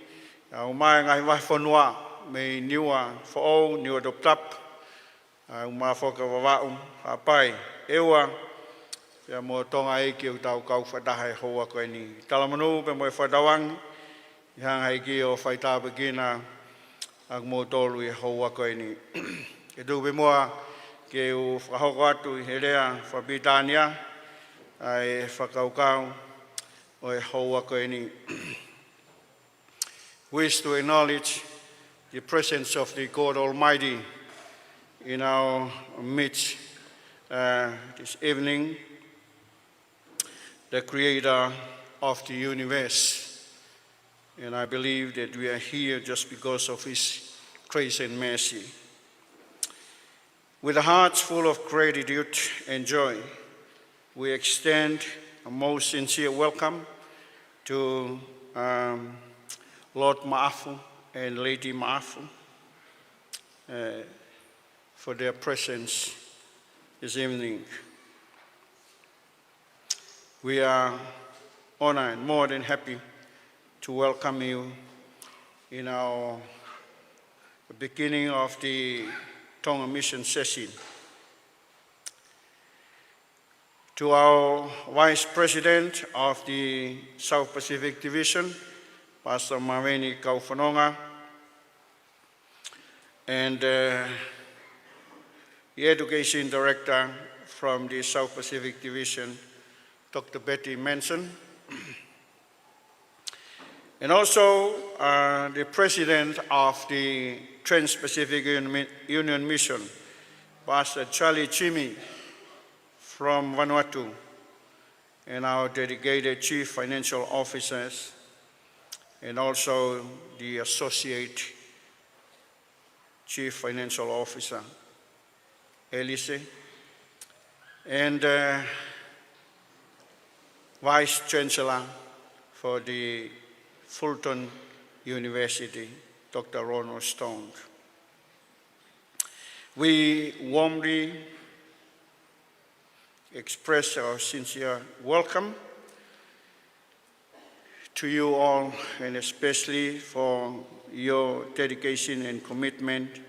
kae ʻumaʻā e ngaahi vahefonua mei Niua Foʻou, Niuatoputapu, ʻa e ʻumaʻā foki ʻa Vavaʻu, Haʻapai, ʻEua, pea mo Tonga ʻEiki ʻoku tau kau fakataha ʻi he houa ko eni. Talamonū pea mo e fakatauange ke hanga ʻe he ʻEiki ʻo faitāpuekina ʻa kimoutolu ʻi he houa ko eni. Ke tuku pē muʻa ke u fakahoko atu ʻi he lea fakapilitānia ʻa e fakakaukau ʻo e houa ko eni. Wish to acknowledge the presence of the God Almighty in our midst, uh, this evening, the Creator of the universe. And I believe that we are here just because of His grace and mercy. With hearts full of gratitude and joy, we extend a most sincere welcome to, um, Lord Maʻafu and Lady Maʻafu, uh, for their presence this evening. We are honored and more than happy to welcome you in our beginning of the Tonga Mission session. To our Vice President of the South Pacific Division, Pastor Maveni Kaufononga, and, uh, the Education Director from the South Pacific Division, Doctor Betty Manson, and also, uh, the President of the Trans-Pacific Uni-, Union Mission, Pastor Charlie Jimmy from Vanuatu, and our dedicated Chief Financial Officers, and also the Associate Chief Financial Officer, Elise, and, uh, Vice Chancellor for the Fulton University, Doctor Ronald Stone. We warmly express our sincere welcome to you all, and especially for your dedication and commitment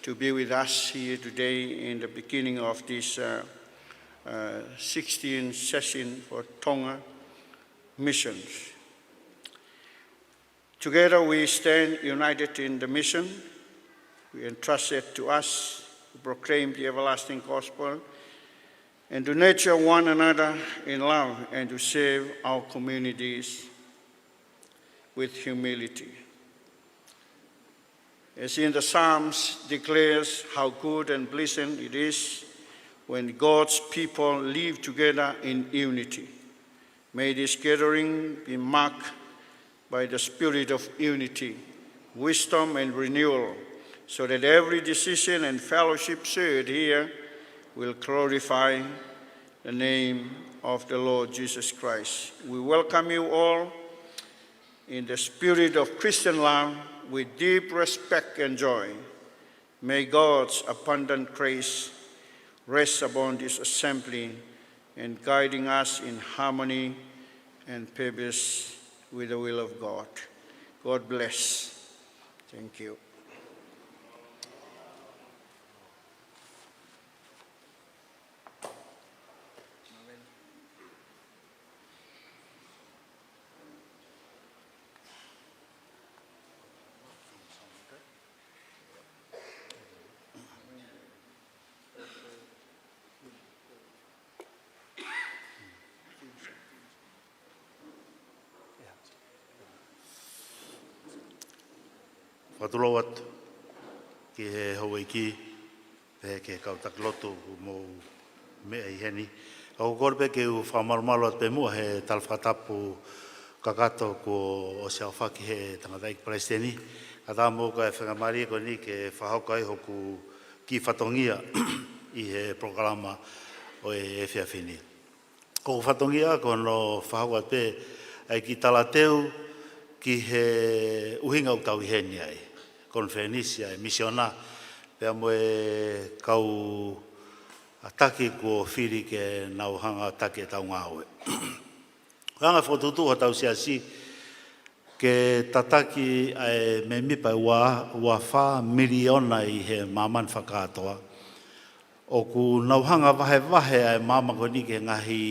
to be with us here today in the beginning of this, uh, uh, sixteenth session for Tonga missions. Together we stand united in the mission we entrusted to us to proclaim the everlasting gospel and to nurture one another in love and to serve our communities with humility. As in the Psalms declares how good and pleasant it is when God's people live together in unity. May this gathering be marked by the spirit of unity, wisdom, and renewal, so that every decision and fellowship shared here will glorify the name of the Lord Jesus Christ. We welcome you all in the spirit of Christian love with deep respect and joy. May God's abundant grace rest upon this assembly and guiding us in harmony and purpose with the will of God. God bless. Thank you. Tulou atu ki he houʻeiki, pehē ki he kau taki lotu ʻoku mou meʻa ʻi heni. ʻOku ou kole pē ke u fakamalumalu atu pē muʻa he tala fakatapu kakato kuo ʻosi aofaki he tangataʻeiki palesiteni. Kae ʻatā mo e faingamālie ko eni ke fakahoko ai hoku kiʻi fatongia ʻi he polokalama ʻo e efiafi ni. Ko e fatongia ko hono fakahoko atu pē ʻa e kiʻi talateu ki he ʻuhinga ʻoku tau ʻi heni ai. Konifelenisi ʻa e misiona, pea mo e kau taki kuo fili ke nau hanga ʻo taki ʻetau ngāue. Ko e anga e fokotuʻutuʻu hotau siasi ke tataki ʻa e mēmipa ʻe ua, ua fā miliona ʻi he māmani fakakātoa. ʻOku nau hanga vahevahe ʻa e māmani ko eni ki he ngaahi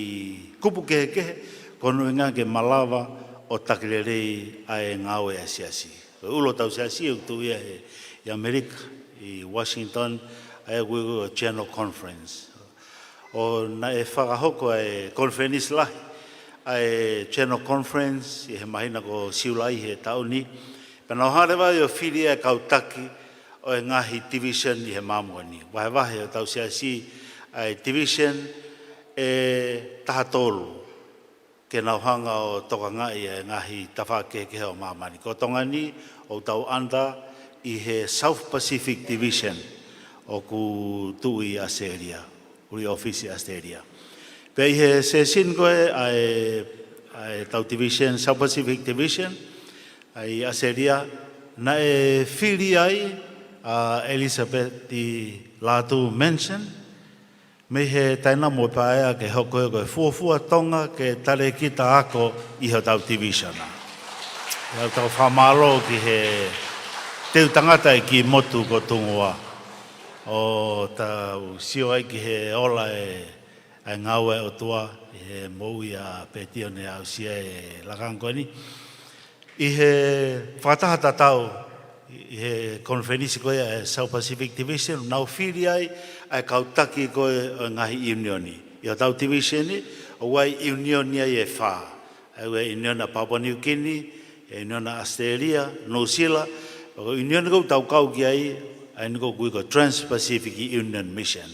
kupu kehekehe, ko hono ʻuhinga ke malava ʻo taki lelei ʻa e ngāue ʻa e siasi. Ko e ʻulu hotau siasi ʻoku tuʻu ia he, ʻi ʻAmelika, ʻi Washington, ʻa ia ʻoku ui ko e General Conference. ʻO naʻe fakahoko ʻa e konifelenisi lahi ʻa e General Conference ʻi he māhina ko Siulai he taʻu ni. Pea nau hanga leva ʻo fili ʻa e kau taki ʻo e ngaahi division ʻi he māmani ko eni. Vahevahe ʻe hotau siasi ʻa e division ʻe taha tolu ke nau hanga ʻo tokangaʻi ʻa e ngaahi tafaʻaki kehekehe ʻo māmani. Ko Tonga ni ʻoku tau under ʻi he South Pacific Division ʻoku tuʻu ʻi ʻAositelēlia, ʻuli ʻōfisi ʻAositelēlia. Pea ʻi he session ko ē ʻa e, ʻa e tau division, South Pacific Division, ʻa ʻi ʻAositelēlia, naʻe fili ai ʻa Elizabeth Lātū Manson, mei he Tainamo ʻo e Paea ke hoko ia ko e fuofua Tonga ke talēkita ako ʻi hotau division. ʻOku tau fakamālō ki he teu tangata ʻi he kiʻi motu ko Tungua. ʻO tau sio ai ki he ola ʻa e, ʻa e ngāue ʻa e ʻOtua ʻi he moʻui ʻa Pētio naʻe aʻusia e lakanga ko eni. ʻI he fakataha tatau, ʻi he konifelenisi ko ia ʻa e South Pacific Division, nau fili ai ʻa e kau taki ko ē ʻo e ngaahi ʻiunioni. ʻI hotau division ni, ʻoku ʻi ai ʻiunioni ai ʻe fā. ʻA ia ko e ʻiunioni ʻa Papua New Guinea, ʻa e ʻiunioni ʻa ʻAositelēlia, Nuʻusila, ʻa e ʻiunioni ʻoku tau kau ki ai, ʻa ia ʻoku ui ko e Trans-Pacific Union Mission.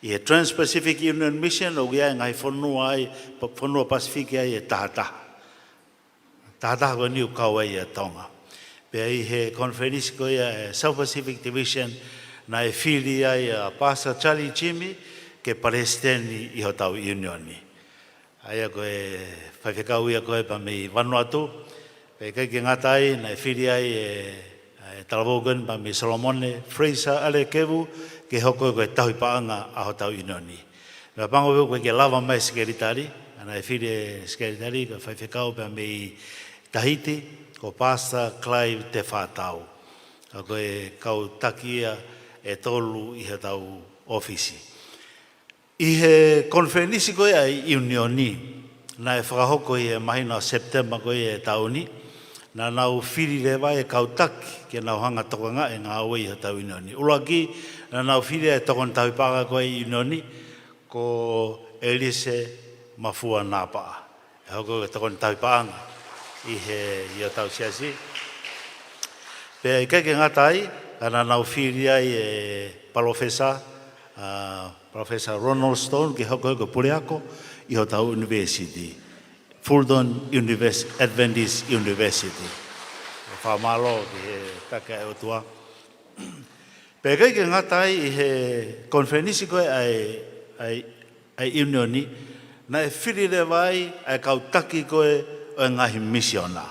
ʻI he Trans-Pacific Union Mission, ʻoku ʻi ai e ngaahi fonua ai, pa-, fonua Pasifiki ai ʻe taha taha. Taha taha ko eni ʻoku kau ai ʻa Tonga. Pea ʻi he konifelenisi ko ia ʻa e South Pacific Division, naʻe fili ai ʻa Pastor Charlie Jimmy ke palesiteni ʻi hotau ʻiunioni. ʻA ia ko e faifekau ia ko ē pea mei Vanuatu, pea ʻikai ke ngata ai, naʻe fili ai ʻe, ʻe talavou ko eni pea mei Solomone, Fraser ʻAlekevu, ke hoko ko e tauhi paʻanga ʻa hotau ʻiunioni. Naʻe pango pē ʻoku ʻikai ke lava mai e sekelitali, ʻa naʻe fili e sekelitali, ko e faifekau pea mei Tahiti, ko Pastor Clive Tefatau. ʻA ia ko e kau taki ia ʻe tolu ʻi hotau ʻōfisi. ʻI he konifelenisi ko ia ʻa e ʻiunioni, naʻe fakahoko ʻi he māhina ʻo Sepitema ko ia he taʻu ni, naʻa nau fili leva e kau taki ke nau hanga tokangaʻi e ngāue ʻi hotau ʻiunioni. ʻUluaki, naʻa nau fili e tokoni tauhi paʻanga ko ia ʻa e ʻiunioni, ko ʻElise Mafua Napaʻa. ʻE hoko ko e tokoni tauhi paʻanga ʻi he, ʻi hotau siasi. Pea ʻikai ke ngata ai, ka naʻa nau fili ai e palōfesa, ʻa, Professor Ronald Stone ke hoko ko e puleako ʻi hotau university, Fulton Univers-, Adventist University. Fakamālō ki he taki ʻa e ʻOtua. Pea ʻikai ke ngata ai ʻi he konifelenisi ko ē ʻa e, ʻa e, ʻa e ʻiunioni, naʻe fili leva ai ʻa e kau taki ko ē ʻo e ngaahi misiona.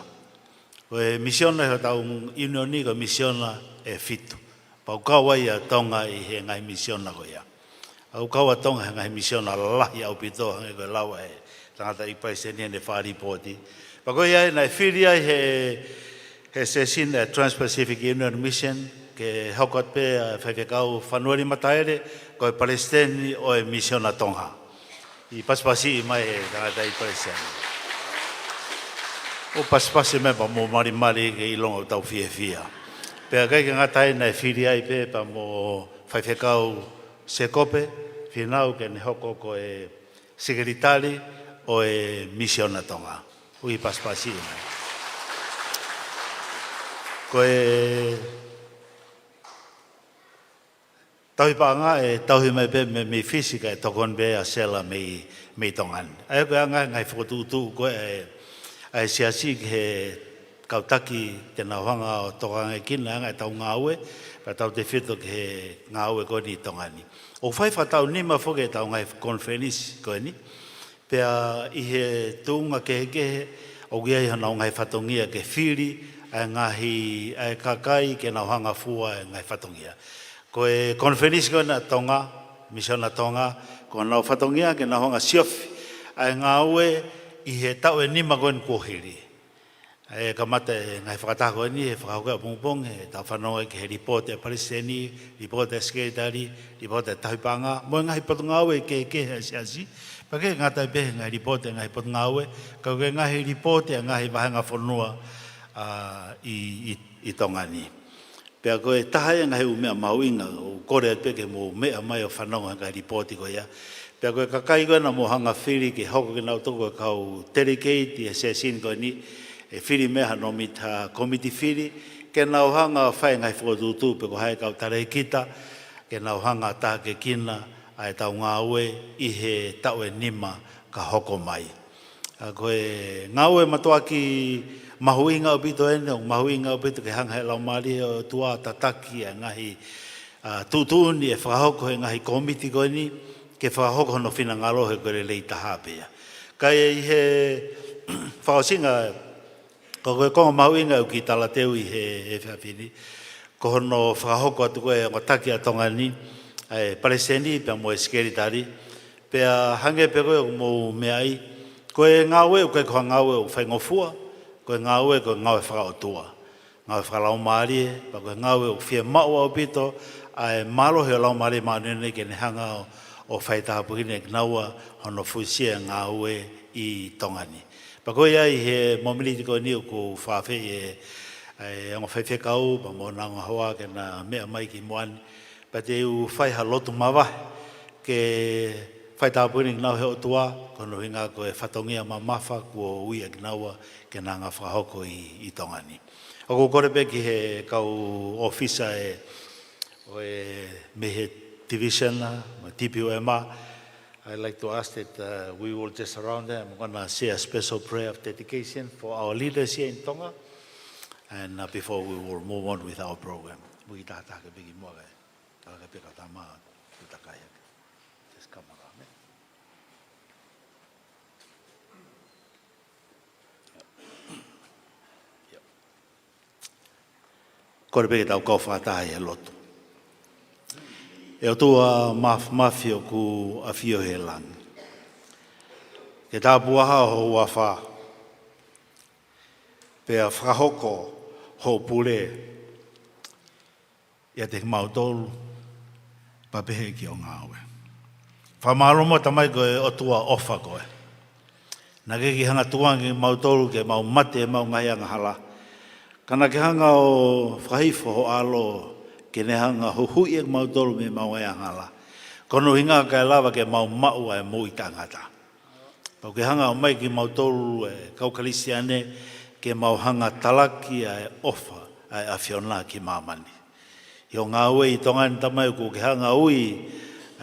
Ko e misiona ʻi hotau ʻiunioni ko e misiona ʻe fitu. Pea ʻoku kau ai ʻa Tonga ʻi he ngaahi misiona ko ia. ʻOku kau ʻa Tonga he ngaahi misiona lahi ʻaupito hangē ko e lau ʻa e tangataʻeiki palesiteni ʻene fakalipoti. Pea ko ia ai naʻe fili ai he, he session ʻa e Trans-Pacific Union Mission ke hoko atu pē ʻa e faifekau Fanueli Mataele ko e palesiteni ʻo e misiona Tonga. ʻI pasipasiʻi mai he tangataʻeiki palesiteni. ʻOku pasipasi mai pea mo malimali ke ʻilonga ʻoku tau fiefia. Pea ʻikai ke ngata ai naʻe fili ai pē pea mo faifekau Sekope Finau ke ne hoko ko e sekelitali ʻo e misiona Tonga. ʻOku pasipasiʻi mai. Ko e Tauhi paʻanga ʻe tauhi mai pē mei, mei Fisi kae tokoni pē ʻa Sela mei, mei Tonga ni. ʻA ia ko e anga e ngaahi fokotuʻutuʻu ko ē ʻa e, ʻa e siasi ki he kau taki ke nau hanga ʻo tokangaʻi kinautolu ʻetau ngāue, kae tautefito ki he ngāue ko eni ʻi Tonga ni. ʻOku fai fakataʻu nima foki ʻetau ngaahi konifelenisi ko eni. Pea ʻi he tuʻunga kehekehe, ʻoku ʻi ai honau ngaahi fatongia ke fili ʻa e ngaahi, ʻa e kakai ke nau hanga ʻo fua e ngaahi fatongia. Ko e konifelenisi ko ena ʻa Tonga, Misiona Tonga, ko honau fatongia ke nau hanga ʻo siofi ʻa e ngāue ʻi he taʻu ʻe nima ko eni kuo hili. ʻE kamata e ngaahi fakataha ko eni he fakahoko ʻapongipongi, ʻetau fanongo ki he lipooti ʻa e palesiteni, lipooti ʻa e sekelitali, lipooti ʻa e tauhi paʻanga, mo e ngaahi potungāue kehekehe ʻa e siasi, pea ʻikai ke ngata ai pē he ngaahi lipooti ʻa e ngaahi potungāue, ka ko e ngaahi lipooti ʻa e ngaahi vāhenga fonua, ʻa, ʻi, ʻi, ʻi Tonga ni. Pea ko e taha ia e ngaahi ʻū meʻa mahuʻinga, ʻoku kole atu pē ke mou meʻa mai ʻo fanongo he ngaahi lipooti ko ia. Pea ko e kakai ko ē naʻa mou hanga ʻo fili ke hoko kinautolu ko e kau telikeiti he session ko eni, ʻe fili mei ai hano mita komiti fili, ke nau hanga ʻo fai e ngaahi fokotuʻutuʻu pe ko hai e kau talēkita, ke nau hanga ʻo tākiekina ʻa ʻetau ngāue ʻi he taʻu ʻe nima ka hoko mai. ʻA, ko e ngāue mātuʻaki mahuʻinga ʻaupito eni, ʻoku mahuʻinga ʻaupito ke hanga he Laumālie ʻo e ʻOtua ʻo tataki ʻa e ngaahi, ʻa, tuʻutuʻuni ʻe fakahoko he ngaahi komiti ko eni, ke fakahoko hono finangalo he ko e lelei taha pē ia. Ka ʻi he fakaʻosinga, ko e konga mahuʻinga ʻoku ou kiʻi talateu ʻi he, he efiafi ni, ko hono fakahoko atu ko ē ʻo e ongo taki ʻa Tonga ni, ʻa e palesiteni pea mo e sekelitali, pea hangē pē ko ē ʻoku mou meaʻi, ko e ngāue ʻoku ʻikai ko ha ngāue ʻoku faingofua, ko e ngāue, ko e ngāue fakaʻotua, ngāue fakalaumālie, pea ko e ngāue ʻoku fiemaʻu ʻaupito ʻa e mālohi ʻo e Laumālie Māʻoniʻoni ke ne hanga ʻo, ʻo faitāpuekina kinaua hono fuesia e ngāue ʻi Tonga ni. Pea ko ia ʻi he momeniti ko eni ʻoku ou fakaafeʻi e, e ongo faifekau, pea mo honau ongo hoa ke na meʻa mai ki muʻa ni. Pea te u fai ha lotu mavahe ke faitāpuekina kinaua he ʻOtua, ko hono ʻuhinga ko e fatongia mamafa kuo ui ʻa kinaua ke na hanga ʻo fakahoko ʻi, ʻi Tonga ni. ʻOku ou kole pē ki he kau ʻōfisa ʻe, ʻo e mei he division, ʻa, mo e T P U M, I'd like to ask that, uh, we will just surround them. I'm gonna say a special prayer of dedication for our leaders here in Tonga. And, uh, before we will move on with our program. Mui ki taha taha ke piki mua kai. Tala ke peka tama, ke takai hake. Just come around, eh? Kole pē ke tau kau fakataha ʻi he lotu. ʻE ʻOtua Māfimafi ʻoku ʻafio he langi, ke tāpuhā ho huafa, pea fakahoko hoʻo pule ʻiate kimautolu, pea pehē ki hoʻo ngāue. Fakamālō muʻa Tamai ko e ʻOtua ʻofa koe. Naʻa ke ʻikai ke hanga ʻo tukuange kimautolu ke mau mate ʻi heʻemau ngaahi angahala. Ka naʻa ke hanga ʻo fakahifo ho ʻAlo ke ne hanga ʻo huhuʻi ʻa kimautolu mei heʻemau ngaahi angahala, ko hono ʻuhinga kae lava ke mau maʻu ʻa e moʻui taʻengata. Pea ʻoku ke hanga ʻo ʻomai kimautolu e kau Kalisitiane ke mau hanga ʻo talaki ʻa e ʻofa ʻa e ʻAfiona ki māmani. ʻI hoʻo ngāue ʻi Tonga ni Tamai, ʻoku ke hanga ʻo ui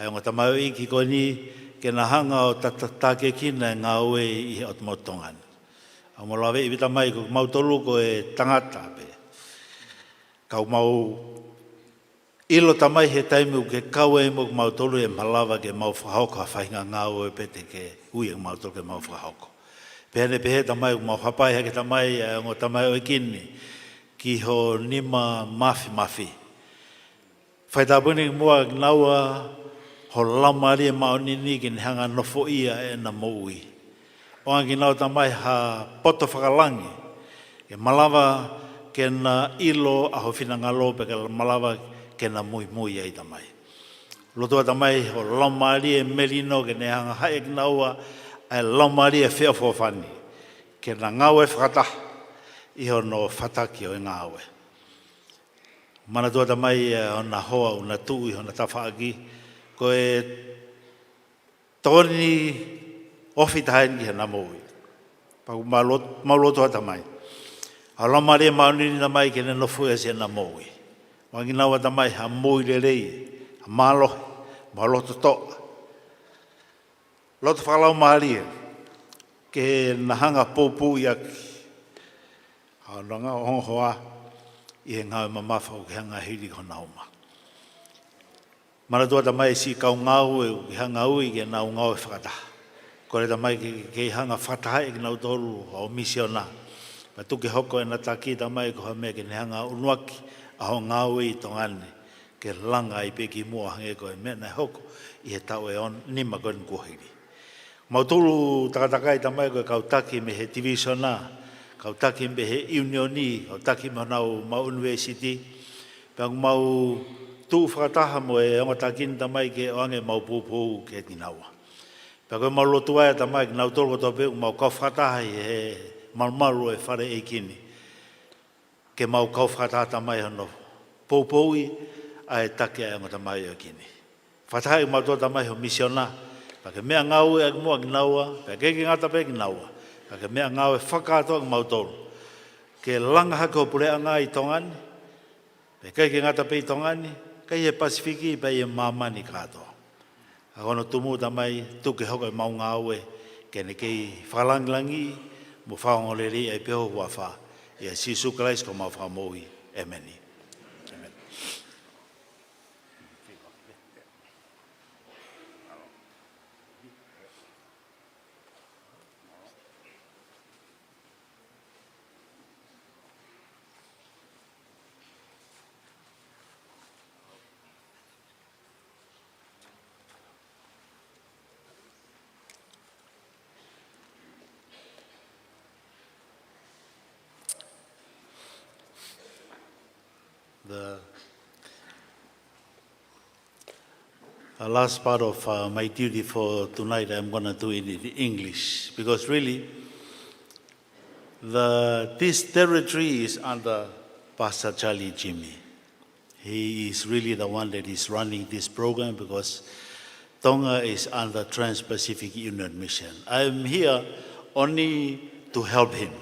ʻa e ongo tamaioʻeiki ko eni ke na hanga ʻo ta-, ta-, tākiekina e ngāue ʻi he ʻOtu Motu Tonga ni. ʻOku mau laveʻi pē Tamai ko kimautolu ko e tangata pē. Ka ʻoku mau ʻilo Tamai he taimi ʻoku ke kau ai mo kimautolu ʻe malava ke mau fakahoko ha faʻahinga ngāue pē te ke ui ʻa kimautolu ke mau fakahoko. Pea ne pehē Tamai ʻoku mau hapai hake Tamai ʻa e ongo tamaioʻeiki ni ki ho nima māfimafi. Faitāpuekina kimuʻa kinaua ho Laumālie Māʻoniʻoni ke ne hanga ʻo nofoʻia ʻena moʻui. ʻOange kinaua Tamai ha poto fakalangi, ke malava ke na ʻilo ʻa ho finangalo pea ke malava ke na muimui ai Tamai. Lotua Tamai ho Laumālie Melino ke ne hanga ʻo haʻi kinaua ʻa e laumālie feʻofoʻofani, ke na ngāue fakataha ʻi hono fataki ʻo e ngāue. Manatua Tamai ʻa hona hoa ʻoku na tuʻu ʻi hona tafaʻaki, ko e tokoni ofi taha eni ki heʻena moʻui. Pea ʻoku mau lot-, mau lotua Tamai, ʻa e Laumālie Māʻoniʻoni Tamai ke ne nofoʻia siʻena moʻui. ʻOange kinaua Tamai ha moʻui lelei, mālohi, mo e loto toʻa, loto fakalaumālie, ke na hanga ʻo poupouʻi ʻaki ʻa honau ongo hoa ʻi he ngāue mamafa ʻoku ke hanga ʻo hili ki hona uma. Manatua Tamai e siʻi kau ngāue ʻoku ke hanga ʻo ui ke nau ngāue fakataha. Kole Tamai ke, ke, ke hanga ʻo fakatahaʻi kinautolu ʻa hoʻo misiona. Pea tuku ke hoko ʻena taki Tamai ko ha meʻa ke ne hanga ʻo ʻunuaki ʻa hoʻo ngāue ʻi Tonga ni, ke langa ai pē ki muʻa hangē ko e meʻa naʻe hoko ʻi he taʻu ʻe on-, nima ko eni kuo hili. Mau tolu takatakai Tamai ko e kau taki mei he tivīsone, kau taki mei he ʻiunioni, kau taki mei honau ʻū ʻunivēsiti. Pea ʻoku mau tuʻu fakataha mo e ongo taki ni Tamai ke ʻoange ʻemau poupou kiate kinaua. Pea ko ʻemau lotu ʻa Tamai kinautolu kotoa pē ʻoku mau kau fakataha ʻi he malumalu ʻo e fale ʻeiki ni, ke mau kau fakataha Tamai hono poupouʻi ʻa e taki ʻa e ongo tamaioʻeiki ni. Fakatahaʻi kimautolu Tamai hoʻo misiona, pea ke meʻangāueʻaki muʻa kinaua, pea ʻikai ke ngata pē kinaua, pea ke meʻangāue fakakātoa kimautolu, ke langa hake hoʻo puleʻanga ʻi Tonga ni, pea ʻikai ke ngata pē ʻi Tonga ni, ka ʻi he Pasifiki, pea ʻi he māmani kātoa. ʻA hono tumu Tamai, tuku ke hoko ʻemau ngāue ke ne kei fakalāngilangiʻi mo fakaongoongoleleiʻi ai pē ho huafa, ʻia Sīsū Kalaisi ko homau Fakamoʻui. ʻĒmeni. ʻĒmeni. The uh, last part of, uh, my duty for tonight, I'm gonna do it in English, because really, the, this territory is under Pastor Charlie Jimmy. He is really the one that is running this program because Tonga is under Trans-Pacific Union Mission. I am here only to help him,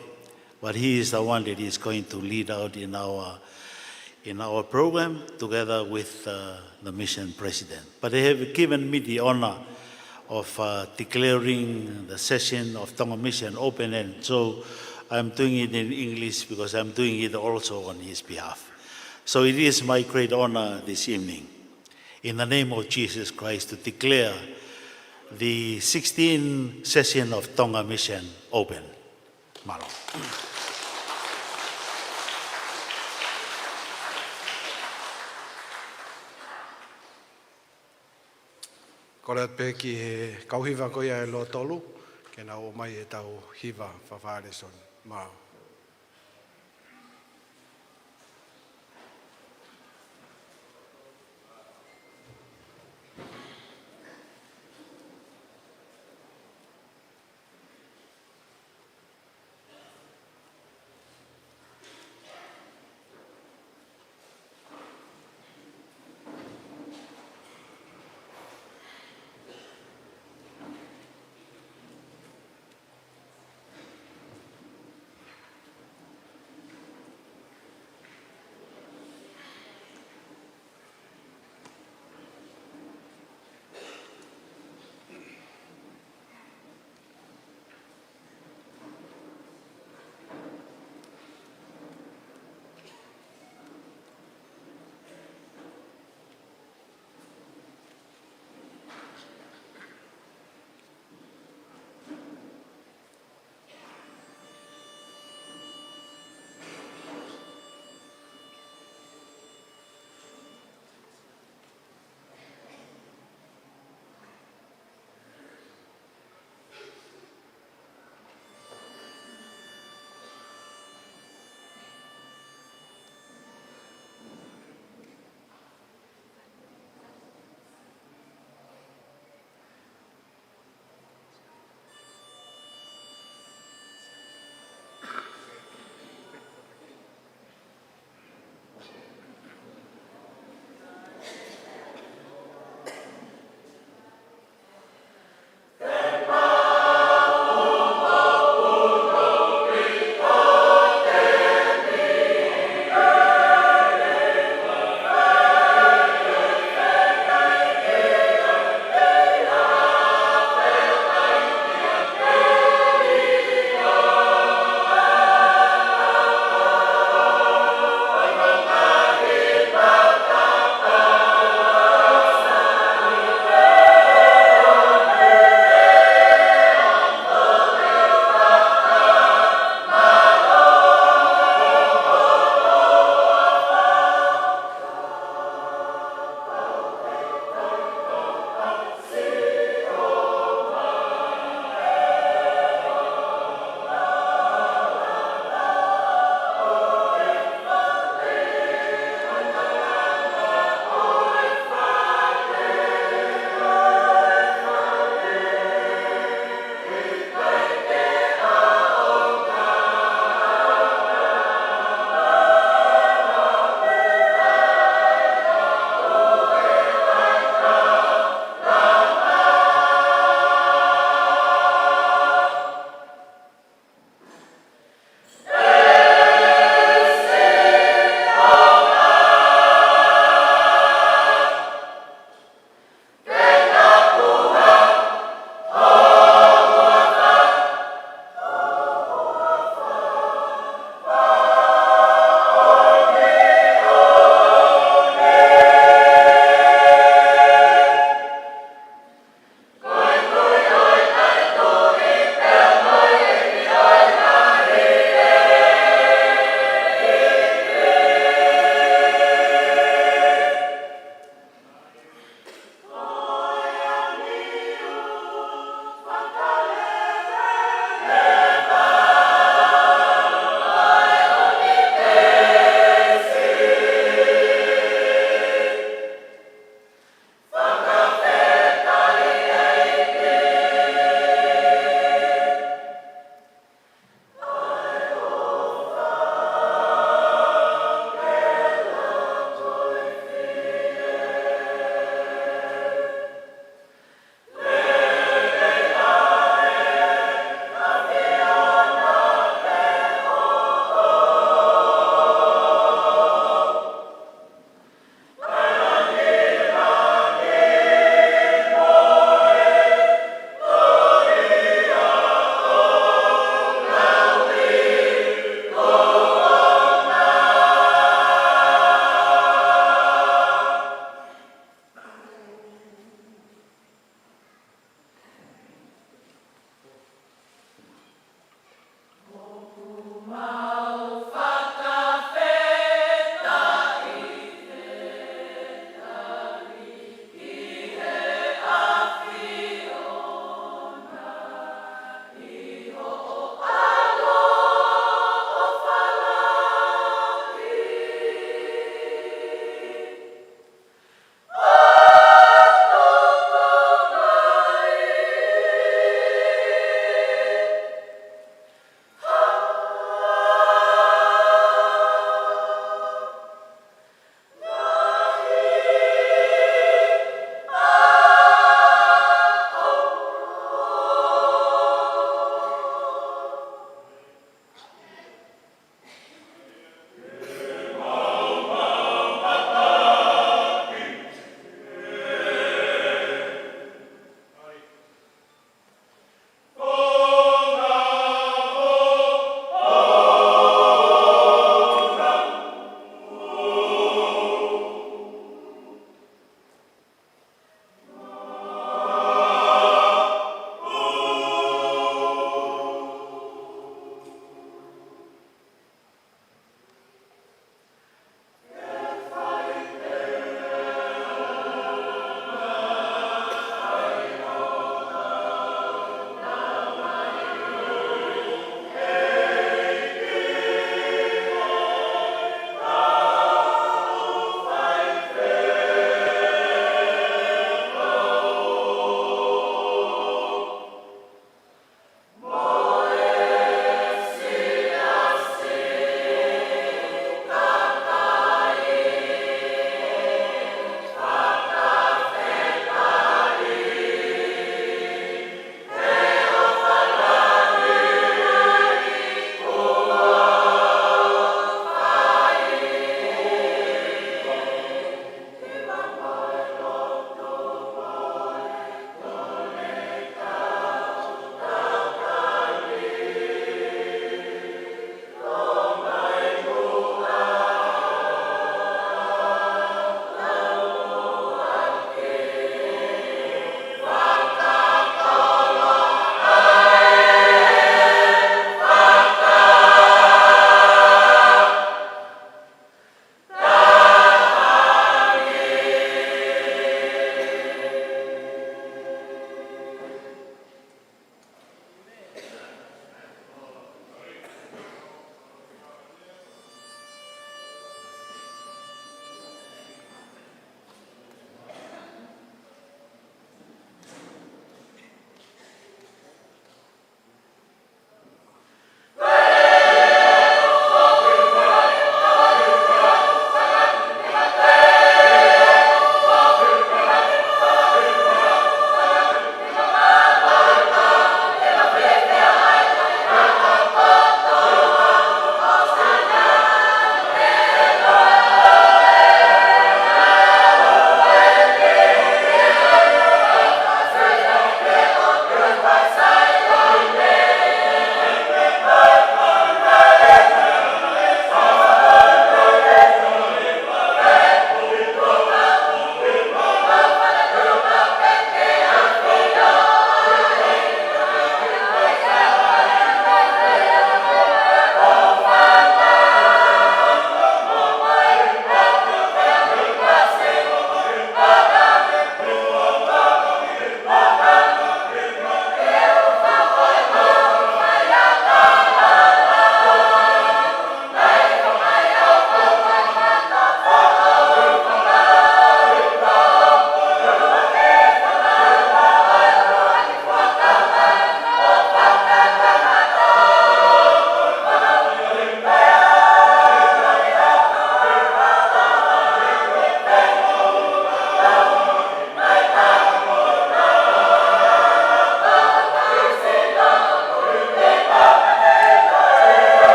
but he is the one that is going to lead out in our, in our program together with, uh, the mission president. But they have given me the honor of, uh, declaring the session of Tonga Mission open, and so I'm doing it in English because I'm doing it also on his behalf. So it is my great honor this evening, in the name of Jesus Christ, to declare the sixteenth session of Tonga Mission open. Mālō. Kole atu pē ki he kau hiva ko ia ʻe Lotolu, ke nau ʻomai ʻetau hiva fakafakalēsoni. Mālō.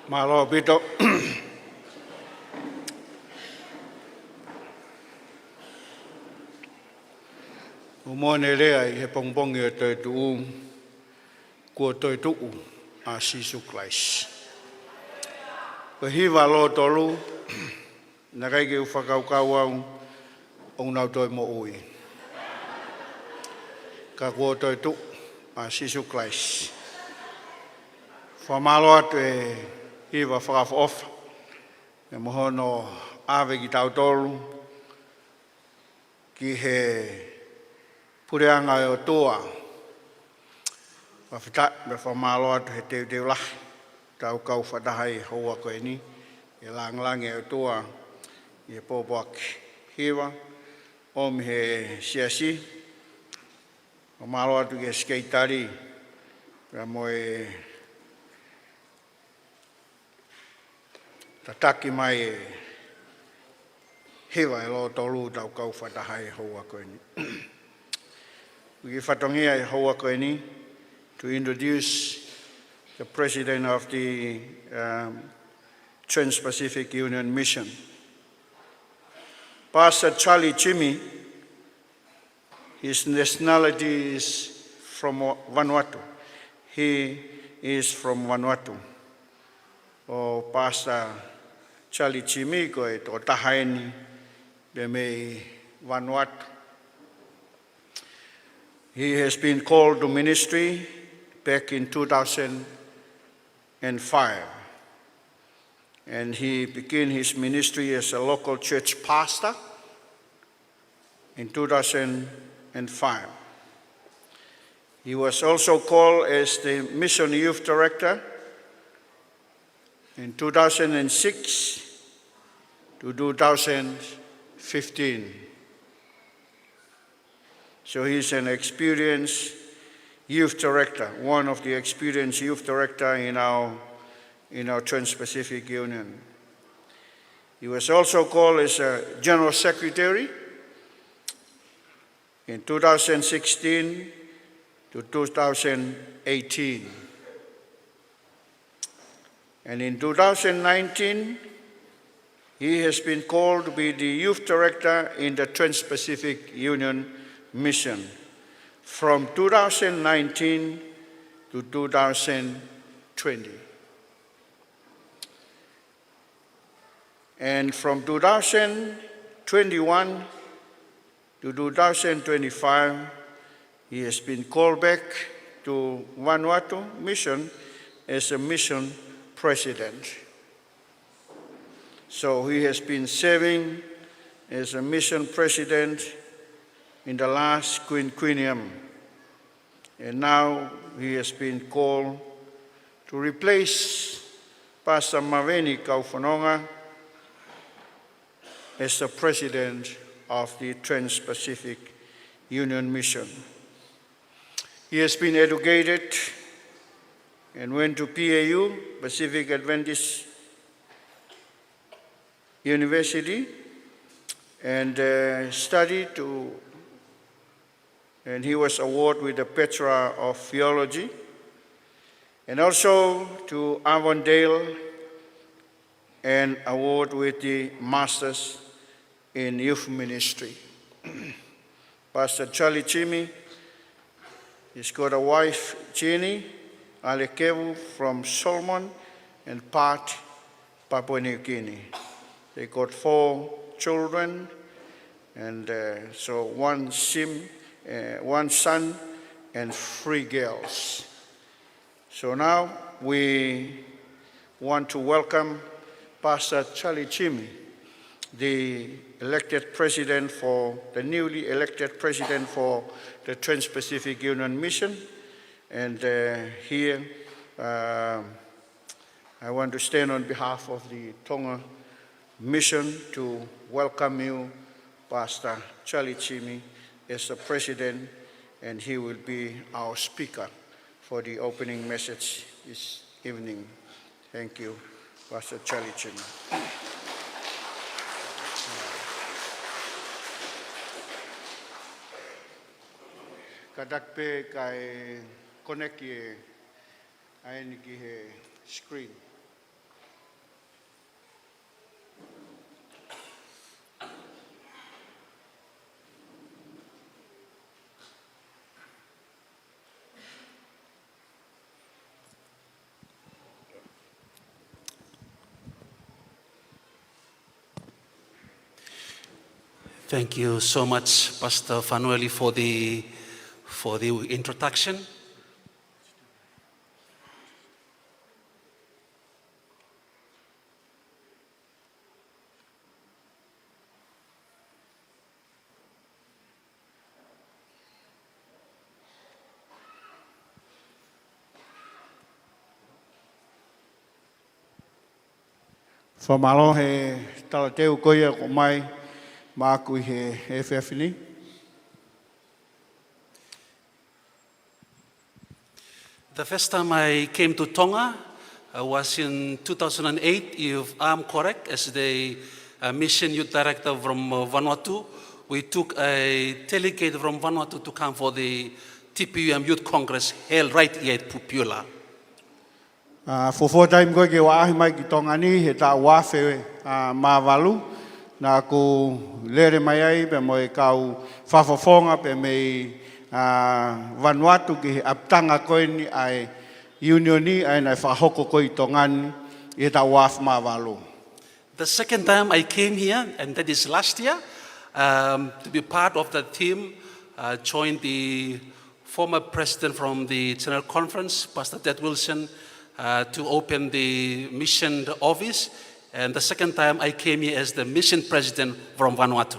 Mālō ʻaupito. ʻOku mou lea ʻi he pongipongi ʻo e toetuʻu, kuo toetuʻu ʻa Sīsū Kalaisi. Ko e hiva lōtolu, naʻe ʻikai ke u fakakaukau au ʻoku nau toe moʻui. Ka kuo toetuʻu ʻa Sīsū Kalaisi. Fakamālō atu e hiva fakaʻofoʻofa, ʻa ia mo hono ʻave kitautolu ki he puleʻanga ʻo e ʻOtua. Fakafetaʻi mo fakamālō atu he teuteu lahi ʻoku tau kau fakataha ai he houa ko eni, ʻi he lāngilangi ʻo e ʻOtua, ʻi he pōpoaki hiva, ʻomi ʻe he siasi. Fakamālō atu ki he sekelitali, pea mo e tataki mai e hiva ʻe lōtolu ʻoku tau kau fakataha ai he houa ko eni. Ko e fatongia ʻo e houa ko eni, to introduce the president of the, um, Trans-Pacific Union Mission. Pastor Charlie Chimi, his nationality is from Vanuatu. He is from Vanuatu. ʻO Pastor Charlie Chimi ko e tokotaha eni pē mei Vanuatu. He has been called to ministry back in two thousand five. And he began his ministry as a local church pastor in two thousand five. He was also called as the Mission Youth Director in two thousand six to two thousand fifteen. So he's an experienced youth director, one of the experienced youth director in our, in our Trans-Pacific Union. He was also called as a general secretary in two thousand sixteen to two thousand eighteen. And in two thousand nineteen, he has been called to be the youth director in the Trans-Pacific Union Mission from two thousand nineteen to two thousand twenty. And from two thousand twenty-one to two thousand twenty-five, he has been called back to Vanuatu Mission as a mission president. So he has been serving as a mission president in the last quinquennium. And now he has been called to replace Pastor Maveni Kaufononga as the president of the Trans-Pacific Union Mission. He has been educated and went to P A U, Pacific Adventist University, and, uh, studied to, and he was awarded with the Bachelor of Theology, and also to Avondale and award with the Masters in Youth Ministry. Pastor Charlie Chimi, he's got a wife, Jeannie Alekevu, from Solomon and Park, Papua New Guinea. They got four children, and, uh, so one sim-, uh, one son and three girls. So now we want to welcome Pastor Charlie Chimi, the elected president for, the newly elected president for the Trans-Pacific Union Mission. And, uh, here, uh, I want to stand on behalf of the Tonga Mission to welcome you, Pastor Charlie Chimi, as the president, and he will be our speaker for the opening message this evening. Thank you, Pastor Charlie Chimi. Kātaki pē kae connect ʻa eni ki he screen. Thank you so much, Pastor Fanueli, for the, for the introduction. Fakamālō he talateu ko ia kuo ʻomai maʻaku ʻi he efiafi ni. The first time I came to Tonga, uh, was in two thousand and eight, if I'm correct, as the, uh, mission youth director from, uh, Vanuatu. We took a delegate from Vanuatu to come for the T P U M Youth Congress held right here at Pupula. ʻA, fuofua taimi ko ē ke u ʻaʻahi mai ki Tonga ni he taʻu ua afe, ʻa, mā valu, naʻa ku lele mai ai pea mo e kau fakafofonga pea mei, ʻa, Vanuatu ki he ʻapitanga ko eni ʻa e ʻiunioni ʻa ia naʻe fakahoko ko ē ʻi Tonga ni ʻi he taʻu ua afe mā valu. The second time I came here, and that is last year, um, to be part of the team, uh, joined the former president from the General Conference, Pastor Ted Wilson, uh, to open the mission office. And the second time I came here as the mission president from Vanuatu.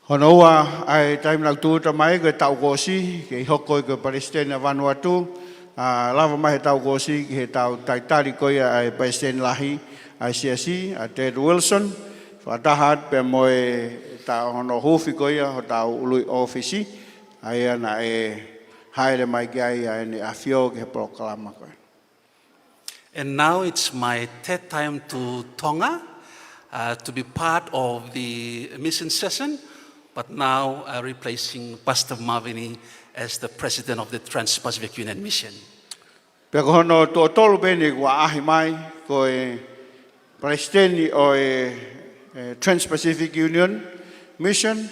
Hono ua ʻa e taimi naʻa ku tūʻuta mai ko e taʻu kuo ʻosi, ke u hoko ko e palesiteni ʻa Vanuatu, ʻa, lava mai he taʻu kuo ʻosi ki he tau talitali ko ia ʻa e palesiteni lahi ʻa e siasi, ʻa Ted Wilson, fakataha atu pea mo e ta hono huufi ko ia hotau ului ʻōfisi, ʻa ia naʻe hāʻele mai ki ai ʻa ʻEne ʻAfio ki he polokalama ko ē. And now it's my third time to Tonga, uh, to be part of the mission session, but now, uh, replacing Pastor Mavini as the president of the Trans-Pacific Union Mission. Pea ko hono tuʻo tolu pē eni kuo u ʻaʻahi mai ko e palesiteni ʻo e, e, Trans-Pacific Union Mission,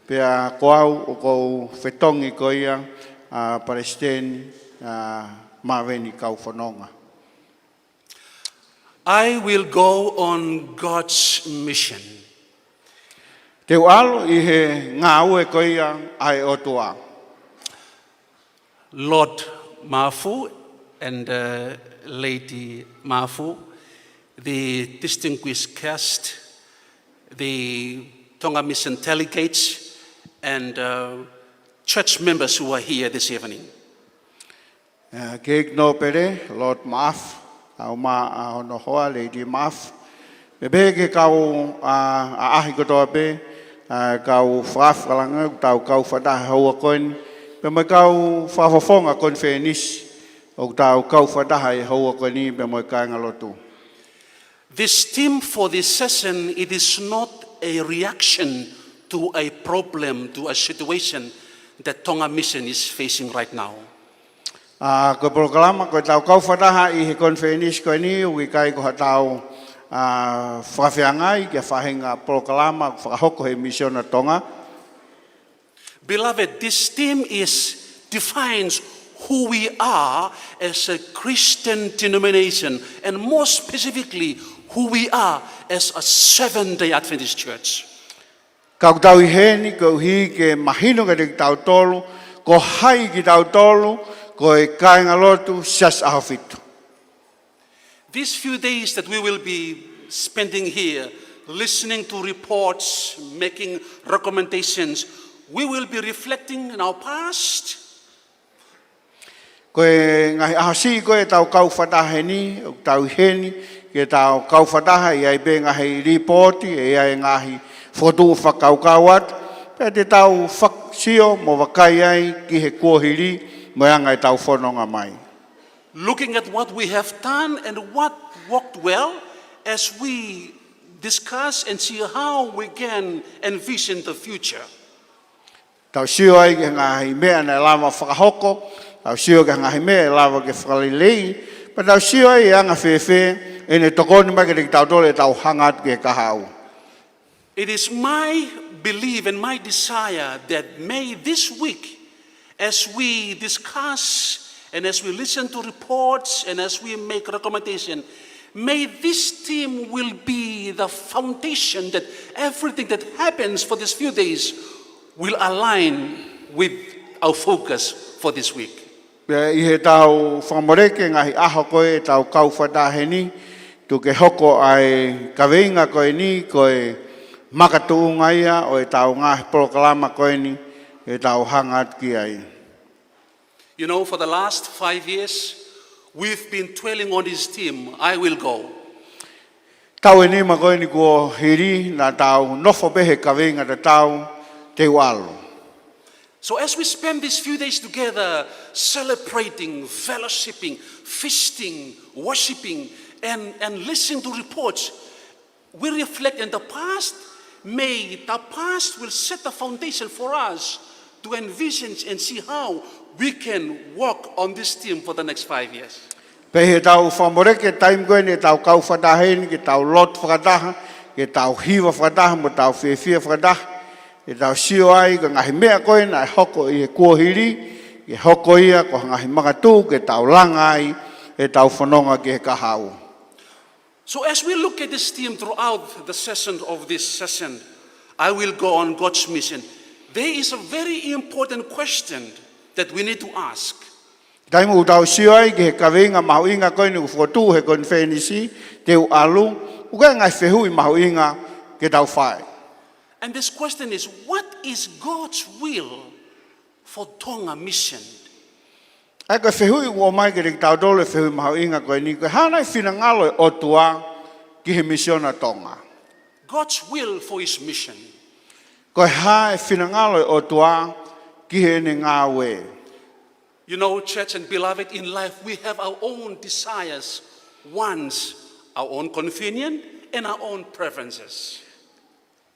pea ko au ʻoku ou fetongi ko ia, ʻa, Palesiteni, ʻa, Mavini Kaufononga. I will go on God's mission. Te u ʻalu ʻi he ngāue ko ia ʻa e ʻOtua. Lord Mafu and, uh, Lady Mafu, the distinguished guest, the Tonga Mission delegates, and, uh, church members who are here this evening. ʻE, Keiki Nōpele, Lord Mafu, ʻa, ʻumaʻā hono hoa, Lady Mafu. Pea pehē ki he kau, ʻa, ʻaʻahi kotoa pē, ʻa, kau fakafofonga, ʻoku tau kau fakataha he houa ko eni, pea mo e kau fakafofonga konifelenisi ʻoku tau kau fakataha he houa ko eni, pea mo e kāingalotu. This theme for this session, it is not a reaction to a problem, to a situation that Tonga Mission is facing right now. ʻA, ko e polokalama, ko e tau kau fakataha ʻi he konifelenisi ko eni, ʻoku ʻikai ko ha tau, ʻa, fakafeangai ki ha faʻahinga polokalama fakahoko he Misiona Tonga. Beloved, this theme is, defines who we are as a Christian denomination, and more specifically, who we are as a Seventh-day Adventist Church. Ka ʻoku tau ʻi heni koeʻuhi ke mahino kiate kitautolu ko hai kitautolu, ko e kāingalotu Siasi ʻAhofitu. These few days that we will be spending here, listening to reports, making recommendations, we will be reflecting on our past. Ko e ngaahi ʻaho siʻi ko ē ʻetau kau fakataha heni, ʻoku tau ʻi heni ke tau kau fakataha, ʻe ʻi ai pē ngaahi lipooti, ʻe ʻi ai ngaahi fokotuʻu fakakaukau atu, pea te tau fak-, sio mo vakai ai ki he kuohili mo e anga ʻetau fononga mai. Looking at what we have done and what worked well as we discuss and see how we can envision the future. Tau sio ai ki he ngaahi meʻa naʻe lava fakahoko, tau sio ki he ngaahi meʻa ʻe lava ke fakaleleiʻi, pea tau sio ai e anga fēfē ʻene tokoni mai kiate kitautolu ʻetau hanga atu ki he kahaʻu. It is my belief and my desire that may this week, as we discuss and as we listen to reports and as we make recommendation, may this theme will be the foundation that everything that happens for these few days will align with our focus for this week. Pea ʻi heʻetau fakamoleki e ngaahi ʻaho ko ē ʻetau kau fakataha heni, tuku ke hoko ʻa e kaveinga ko eni ko e makatuʻunga ia ʻo ʻetau ngaahi polokalama ko eni ʻetau hanga atu ki ai. You know, for the last five years, we've been dwelling on this theme, "I will go." Taʻu ʻe nima ko eni kuo hili naʻa tau nofo pē he kaveinga tatau, "Te u ʻalu." So as we spend these few days together celebrating, fellowshipping, feasting, worshiping, and, and listening to reports, we reflect in the past, may the past will set the foundation for us to envision and see how we can work on this theme for the next five years. Pea ʻi heʻetau fakamoleki e taimi ko eni ʻetau kau fakataha heni, ke tau lotu fakataha, ke tau hiva fakataha, mo tau fiefia fakataha, ke tau sio ai ki he ngaahi meʻa ko ē naʻe hoko ʻi he kuohili, ke hoko ia ko e ngaahi makatuʻu ke tau langa ai ʻetau fononga ki he kahaʻu. So as we look at this theme throughout the session of this session, "I will go on God's mission," there is a very important question that we need to ask. Taimi ʻoku tau sio ai ki he kaveinga mahuʻinga ko eni ʻoku fokotuʻu he konifelenisi, "Te u ʻalu," ʻoku ʻi ai e ngaahi fehuʻi mahuʻinga ke tau fai. And this question is, what is God's will for Tonga mission? ʻA ia ko e fehuʻi ʻoku ʻomai kiate kitautolu e fehuʻi mahuʻinga ko eni, ko e hā nai e finangalo e ʻOtua ki he misiona Tonga? God's will for his mission. Ko e hā e finangalo e ʻOtua ki heʻene ngāue? You know, church and beloved, in life we have our own desires, wants, our own convenience, and our own preferences.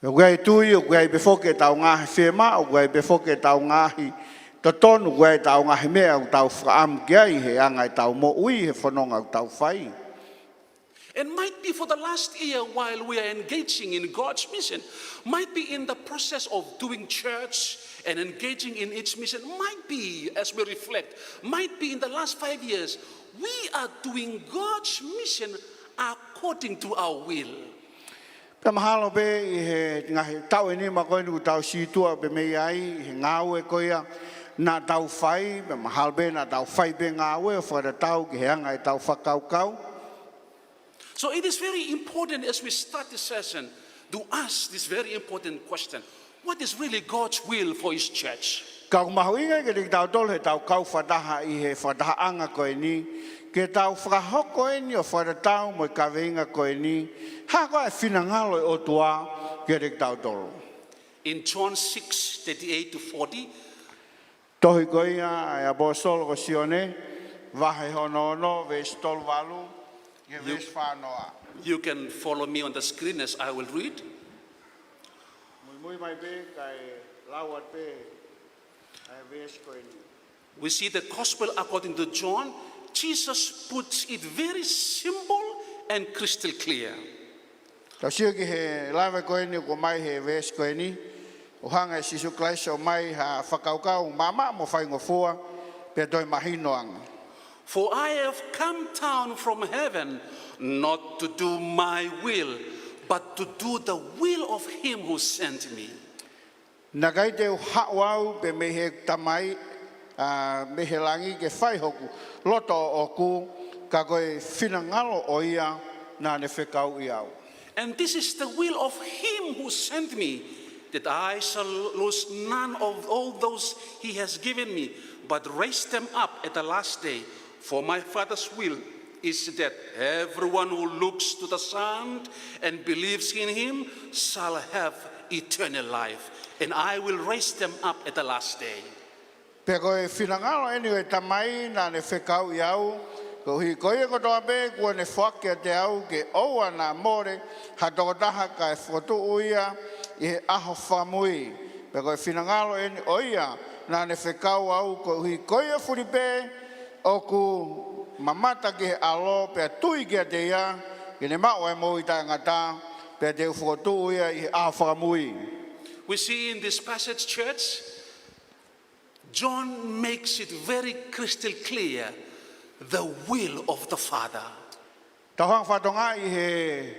ʻOku ʻi ai e tui, ʻoku ʻi ai pē foki ʻetau ngaahi fiemaʻu, ʻoku ʻi ai pē foki ʻetau ngaahi totonu, ʻoku ʻi ai ʻetau ngaahi meʻa ʻoku tau fakaʻamu ki ai he anga ʻetau moʻui, he fononga ʻoku tau fai. And might be for the last year while we are engaging in God's mission, might be in the process of doing church and engaging in its mission, might be, as we reflect, might be in the last five years, we are doing God's mission according to our will. Pea mahalo pē ʻi he ngaahi taʻu ʻe nima ko eni ʻoku tau situʻa pē mei ai, ʻi he ngāue ko ia naʻa tau fai, pea mahalo pē naʻa tau fai pē ngāue ʻo fakatatau ki he anga ʻetau fakakaukau. So it is very important as we start this session to ask this very important question. What is really God's will for his church? Ka ʻoku mahuʻinga kiate kitautolu heʻetau kau fakataha ʻi he fakatahaʻanga ko eni, ke tau fakahoko eni ʻo fakatatau mo e kaveinga ko eni, hā koā e finangalo e ʻOtua kiate kitautolu? In John six thirty-eight to forty, Tohi ko ia ʻa e ʻaposetolo ko Sione, vahe hono ono, veesi tolu valu, ki he veesi fā noa. You can follow me on the screen as I will read. Muimui mai pē kae lau atu pē ʻa e veesi ko eni. We see the gospel according to John. Jesus puts it very simple and crystal clear. Tau sio ki he lave ko eni ʻoku ʻomai he veesi ko eni, ʻoku hanga ʻe Sīsū Kalaisi ʻo ʻomai ha fakakaukau maʻamaʻa mo faingofua, pea toe mahino ange. For I have come down from heaven not to do my will, but to do the will of him who sent me. Naʻe ʻikai te u haʻu au pē mei he Tamai, ā, mei he langi ke fai hoku loto ʻoʻoku, ka ko e finangalo ʻo ia naʻa ne fekauʻi au. And this is the will of him who sent me, that I shall lose none of all those he has given me, but raise them up at the last day. For my Father's will is that everyone who looks to the Son and believes in him shall have eternal life, and I will raise them up at the last day. Pea ko e finangalo eni ʻo e Tamai naʻa ne fekauʻi au, koeʻuhi ko ia kotoa pē kuo ne foaki kiate au ke ʻoua naʻa mole ha tokotaha kae fokotuʻu ia ʻi he ʻaho fakamui. Pea ko e finangalo eni ʻo ia naʻa ne fekau au, koeʻuhi ko ia fulipē ʻoku mamata ki he ʻAlo pea tui kiate ia, ke ne maʻu ʻa e moʻui taʻengata, pea te u fokotuʻu ia ʻi he ʻaho fakamui. We see in this passage, church, John makes it very crystal clear the will of the Father. Tau hanga fakatokangaʻi he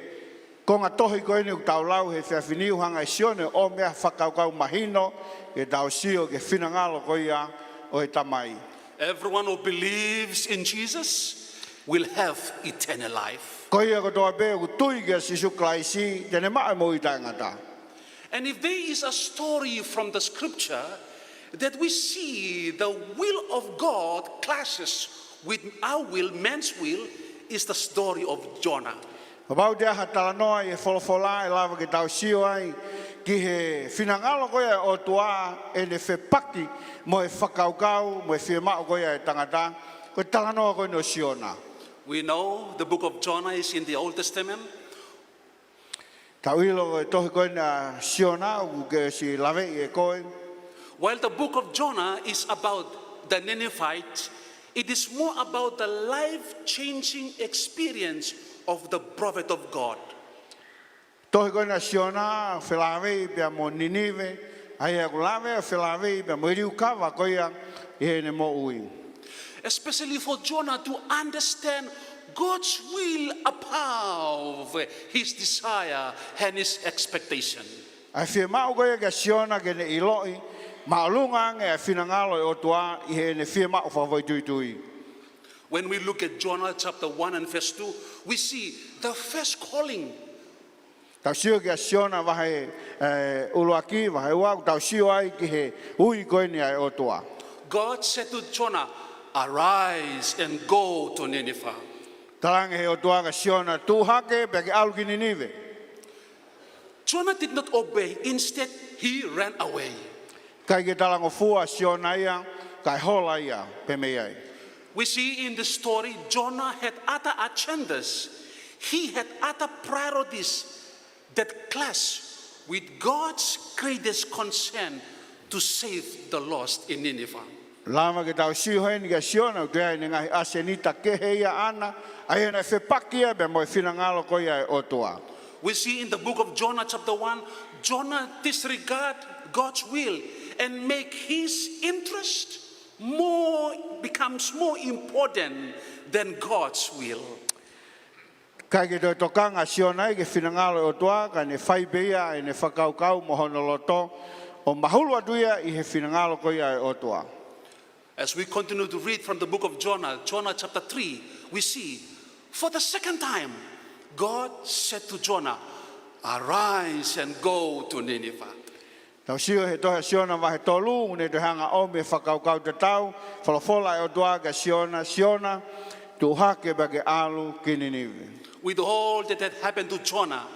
konga tohi ko eni ʻoku tau lau he efiafi ni, ʻoku hanga ʻe Sione ʻo ʻomai ha fakakaukau mahino ke tau sio ki he finangalo ko ia ʻo e Tamai. Everyone who believes in Jesus will have eternal life. Ko ia kotoa pē ʻoku tui kia Sīsū Kalaisi, te ne maʻu e moʻui taʻengata. And if there is a story from the scripture that we see the will of God clashes with our will, man's will, is the story of Jonah. Kapau te ʻi ai ha talanoa ʻi he folofola ʻe lava ke tau sio ai ki he finangalo ko ia ʻo e ʻOtua ʻene fepaki mo e fakakaukau mo e fiemaʻu ko ia ʻa e tangata, ko e talanoa ko eni ʻo Siona. We know the book of Jonah is in the Old Testament. Tau ʻilo ko e tohi ko eni ʻa Siona ʻoku ke siʻi laveʻi ʻe koe. While the book of Jonah is about the Ninevites, it is more about the life-changing experience of the prophet of God. Tohi ko eni ʻa Siona felāveʻi pea mo Ninive, ʻa ia ʻoku lave ʻo felāveʻi pea mo e liukava ko ia ʻi heʻene moʻui. Especially for Jonah to understand God's will above his desire and his expectation. ʻA e fiemaʻu ko ia kia Siona ke ne ʻiloʻi māʻolunga ange ʻa e finangalo ʻo e ʻOtua ʻi heʻene fiemaʻu fakafoʻituitui. When we look at Jonah chapter one and verse two, we see the first calling. Tau sio kia Siona vahe, eh, ʻuluaki, vahe ua, ʻoku tau sio ai ki he ui ko eni ʻa e ʻOtua. God said to Jonah, "Arise and go to Nineveh." Talaange he ʻOtua kia Siona, "Tuʻu hake pea ke ʻalu ki Ninive." Jonah did not obey. Instead, he ran away. ʻIkai ke talangofua ʻa Siona ia, kae hola ia pē mei ai. We see in the story, Jonah had other agendas. He had other priorities that clash with God's greatest concern to save the lost in Nineveh. Lava ke tau sio heni kia Siona, ʻoku ʻi ai ʻene ngaahi ʻasenita kehe ia ʻaʻana, ʻa ia naʻe fepaki ia pea mo e finangalo ko ia ʻa e ʻOtua. We see in the book of Jonah chapter one, Jonah disregard God's will and make his interest more, becomes more important than God's will. ʻIkai ke toe tokanga ʻa Siona ia ki he finangalo ʻo e ʻOtua, ka ne fai pē ia ʻene fakakaukau mo hono loto, ʻo mahulu atu ia ʻi he finangalo ko ia ʻo e ʻOtua. As we continue to read from the book of Jonah, Jonah chapter three, we see, for the second time, God said to Jonah, "Arise and go to Nineveh." Tau sio he tohi ʻa Siona vahe tolu, ʻoku ne toe hanga ʻo ʻomai e fakakaukau tatau, folofola ʻa e ʻOtua kia Siona, "Siona, tuʻu hake pea ke ʻalu ki Ninive." With all that had happened to Jonah,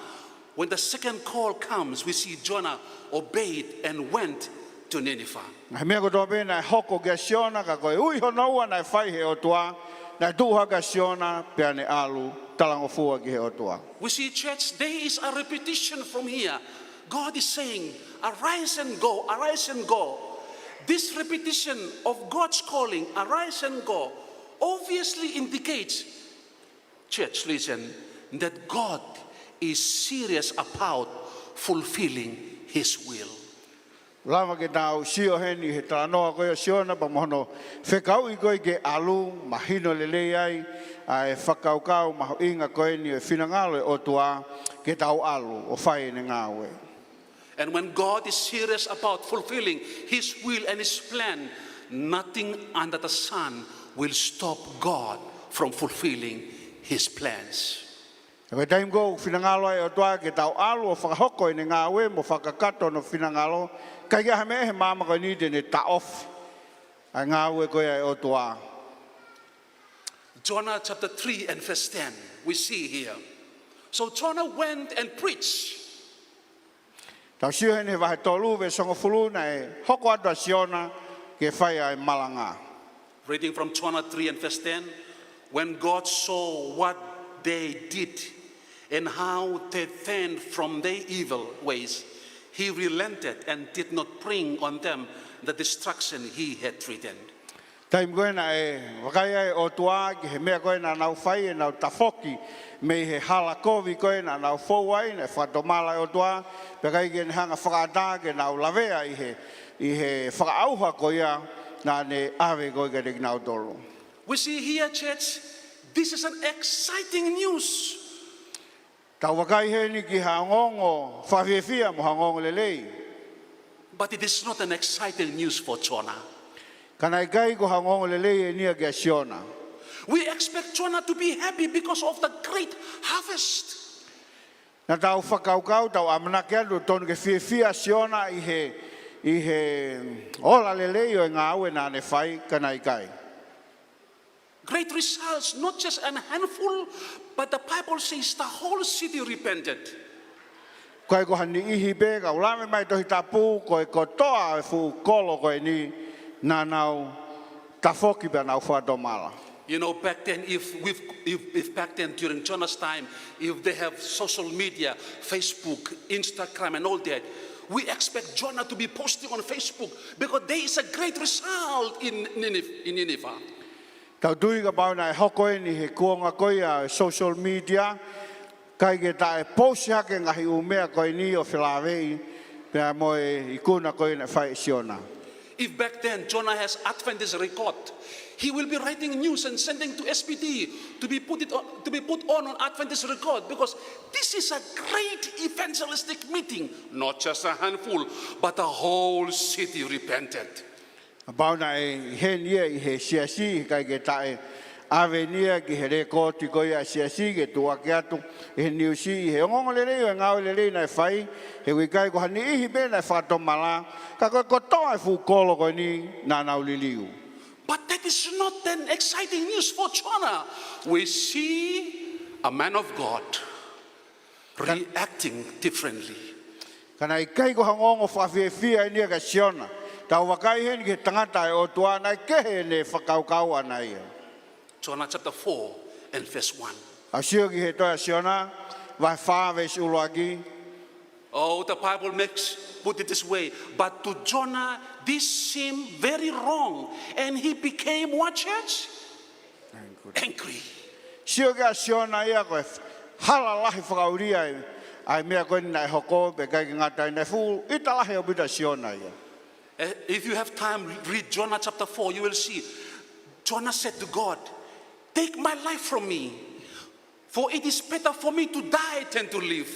when the second call comes, we see Jonah obeyed and went to Nineveh. Ngaahi meʻa kotoa pē naʻe hoko kia Siona, ka ko e ui hono ua naʻe fai he ʻOtua, naʻe tuʻu hake ʻa Siona pea ne ʻalu talangofua ki he ʻOtua. We see, church, there is a repetition from here. God is saying, "Arise and go, arise and go." This repetition of God's calling, "Arise and go," obviously indicates, church, listen, that God is serious about fulfilling his will. Lava ke tau sio heni he talanoa ko ia ʻo Siona pea mo hono fekauʻi ko ia ke ʻalu, mahino lelei ai ʻa e fakakaukau mahuʻinga ko eni ʻo e finangalo ʻo e ʻOtua ke tau ʻalu ʻo fai ʻene ngāue. And when God is serious about fulfilling his will and his plan, nothing under the sun will stop God from fulfilling his plans. Ko e taimi ko ē ʻoku finangalo ai e ʻOtua ke tau ʻalu ʻo fakahoko ʻene ngāue mo fakakakato hono finangalo, ʻikai ke ʻi ai ha meʻa he māmani ko eni te ne taʻofi ʻa e ngāue ko ia ʻa e ʻOtua. Jonah chapter three and verse ten, we see here. So Jonah went and preached. Tau sio heni he vahe tolu veesi hongofulu, naʻe hoko atu ʻa Siona ke fai ʻa e malanga. Reading from Jonah three and verse ten, "When God saw what they did and how they turned from their evil ways, He relented and did not bring on them the destruction he had threatened. Taimi ko ē naʻe vakai ai e ʻOtua ki he meʻa ko ē naʻa nau fai, ʻenau tafoki mei he hala kovi ko ē naʻa nau fou ai, naʻe fakatomala e ʻOtua, pea ʻikai ke ne hanga ʻo fakaʻatā ke nau lavea ʻi he, ʻi he fakaʻauha ko ia naʻa ne ʻave ko ē kiate kinautolu. We see here, church, this is an exciting news. Tau vakai heni ki ha ongoongo fakafiefia mo ha ongoongo lelei. But it is not an exciting news for Jonah. Ka naʻe ʻikai ko ha ongoongo lelei eni ia kia Siona. We expect Jonah to be happy because of the great harvest. Naʻa tau fakakaukau, tau ʻamanaki atu ʻoku totonu ke fiefia ʻa Siona ʻi he, ʻi he ola lelei ʻo e ngāue naʻa ne fai, ka naʻe ʻikai. Great results, not just a handful, but the Bible says the whole city repented. ʻIkai ko ha niʻihi pē, ka ʻoku lave mai Tohi Tapu, ko e kotoa e fuʻu kolo ko eni naʻa nau tafoki pea nau fakatomala. You know, back then, if, we've, if, if back then during Jonah's time, if they have social media, Facebook, Instagram, and all that, we expect Jonah to be posting on Facebook because there is a great result in Nineveh. In Nineveh. Tau tui kapau naʻe hoko eni he kuonga ko ia ʻo e social media, ʻikai ke taʻe post hake ngaahi ʻū meʻa ko eni ʻo felāveʻi pea mo e ikuna ko ia naʻe fai ʻe Siona. If back then Jonah has Adventist record, he will be writing news and sending to S P T to be put it on, to be put on, on Adventist record, because this is a great evangelistic meeting, not just a handful, but the whole city repented. Kapau naʻe ʻi heni ia ʻi he siasi, ʻikai ke taʻe ʻave eni ia ki he lēkooti ko ia ʻa e siasi ke tuʻuaki atu ʻi he niusi, ʻi he ongoongo lelei ʻo e ngāue lelei naʻe fai, he ʻoku ʻikai ko ha niʻihi pē naʻe fakatomala, ka ko e kotoa e fuʻu kolo ko eni naʻa nau liliu. But that is not an exciting news for Jonah. We see a man of God reacting differently. Ka naʻe ʻikai ko ha ongoongo fakafiefia eni ia kia Siona. Tau vakai heni ki he tangata ʻa e ʻOtua, naʻe kehe ʻene fakakaukau ʻaʻana ia. Jonah chapter four and verse one. ʻA e sio ki he tohi ʻa Siona, vahe fā veesi ʻuluaki. Oh, the Bible makes, put it this way, "But to Jonah, this seemed very wrong, and he became what, church? Angry." Sio kia Siona ia ko e hala lahi fakaʻulia ʻa e meʻa ko eni naʻe hoko, pea ʻikai ke ngata ai, naʻe fuʻu ʻita lahi ʻaupito ʻa Siona ia. Eh, if you have time, read Jonah chapter four, you will see. Jonah said to God, "Take my life from me, for it is better for me to die than to live."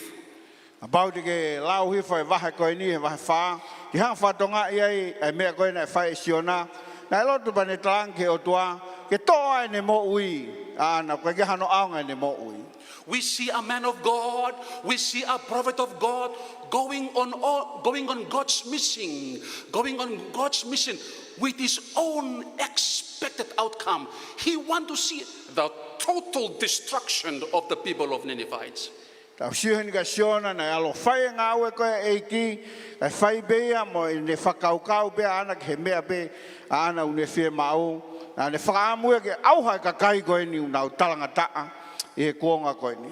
Kapau te ke lau hifo e vahe ko eni, he vahe fā, ke hanga ʻo fakatokangaʻi ai e meʻa ko ē naʻe fai ʻe Siona, naʻe lotu pea ne talaange ki he ʻOtua ke toʻo ʻene moʻui ʻaʻana, ʻoku ʻikai ke ʻi ai hano ʻaonga ʻene moʻui. We see a man of God, we see a prophet of God going on, on, going on God's mission, going on God's mission with his own expected outcome. He want to see the total destruction of the people of Ninevites. Tau sio heni kia Siona naʻe ʻalu ʻo fai e ngāue ko ia ʻa e ʻEiki, ʻa e fai pē ia mo ʻene fakakaukau pē ʻaʻana ki he meʻa pē ʻaʻana ʻoku ne fiemaʻu, naʻa ne fakaʻamu ia ke ʻauha e kakai ko eni ʻoku nau talangataʻa ʻi he kuonga ko eni.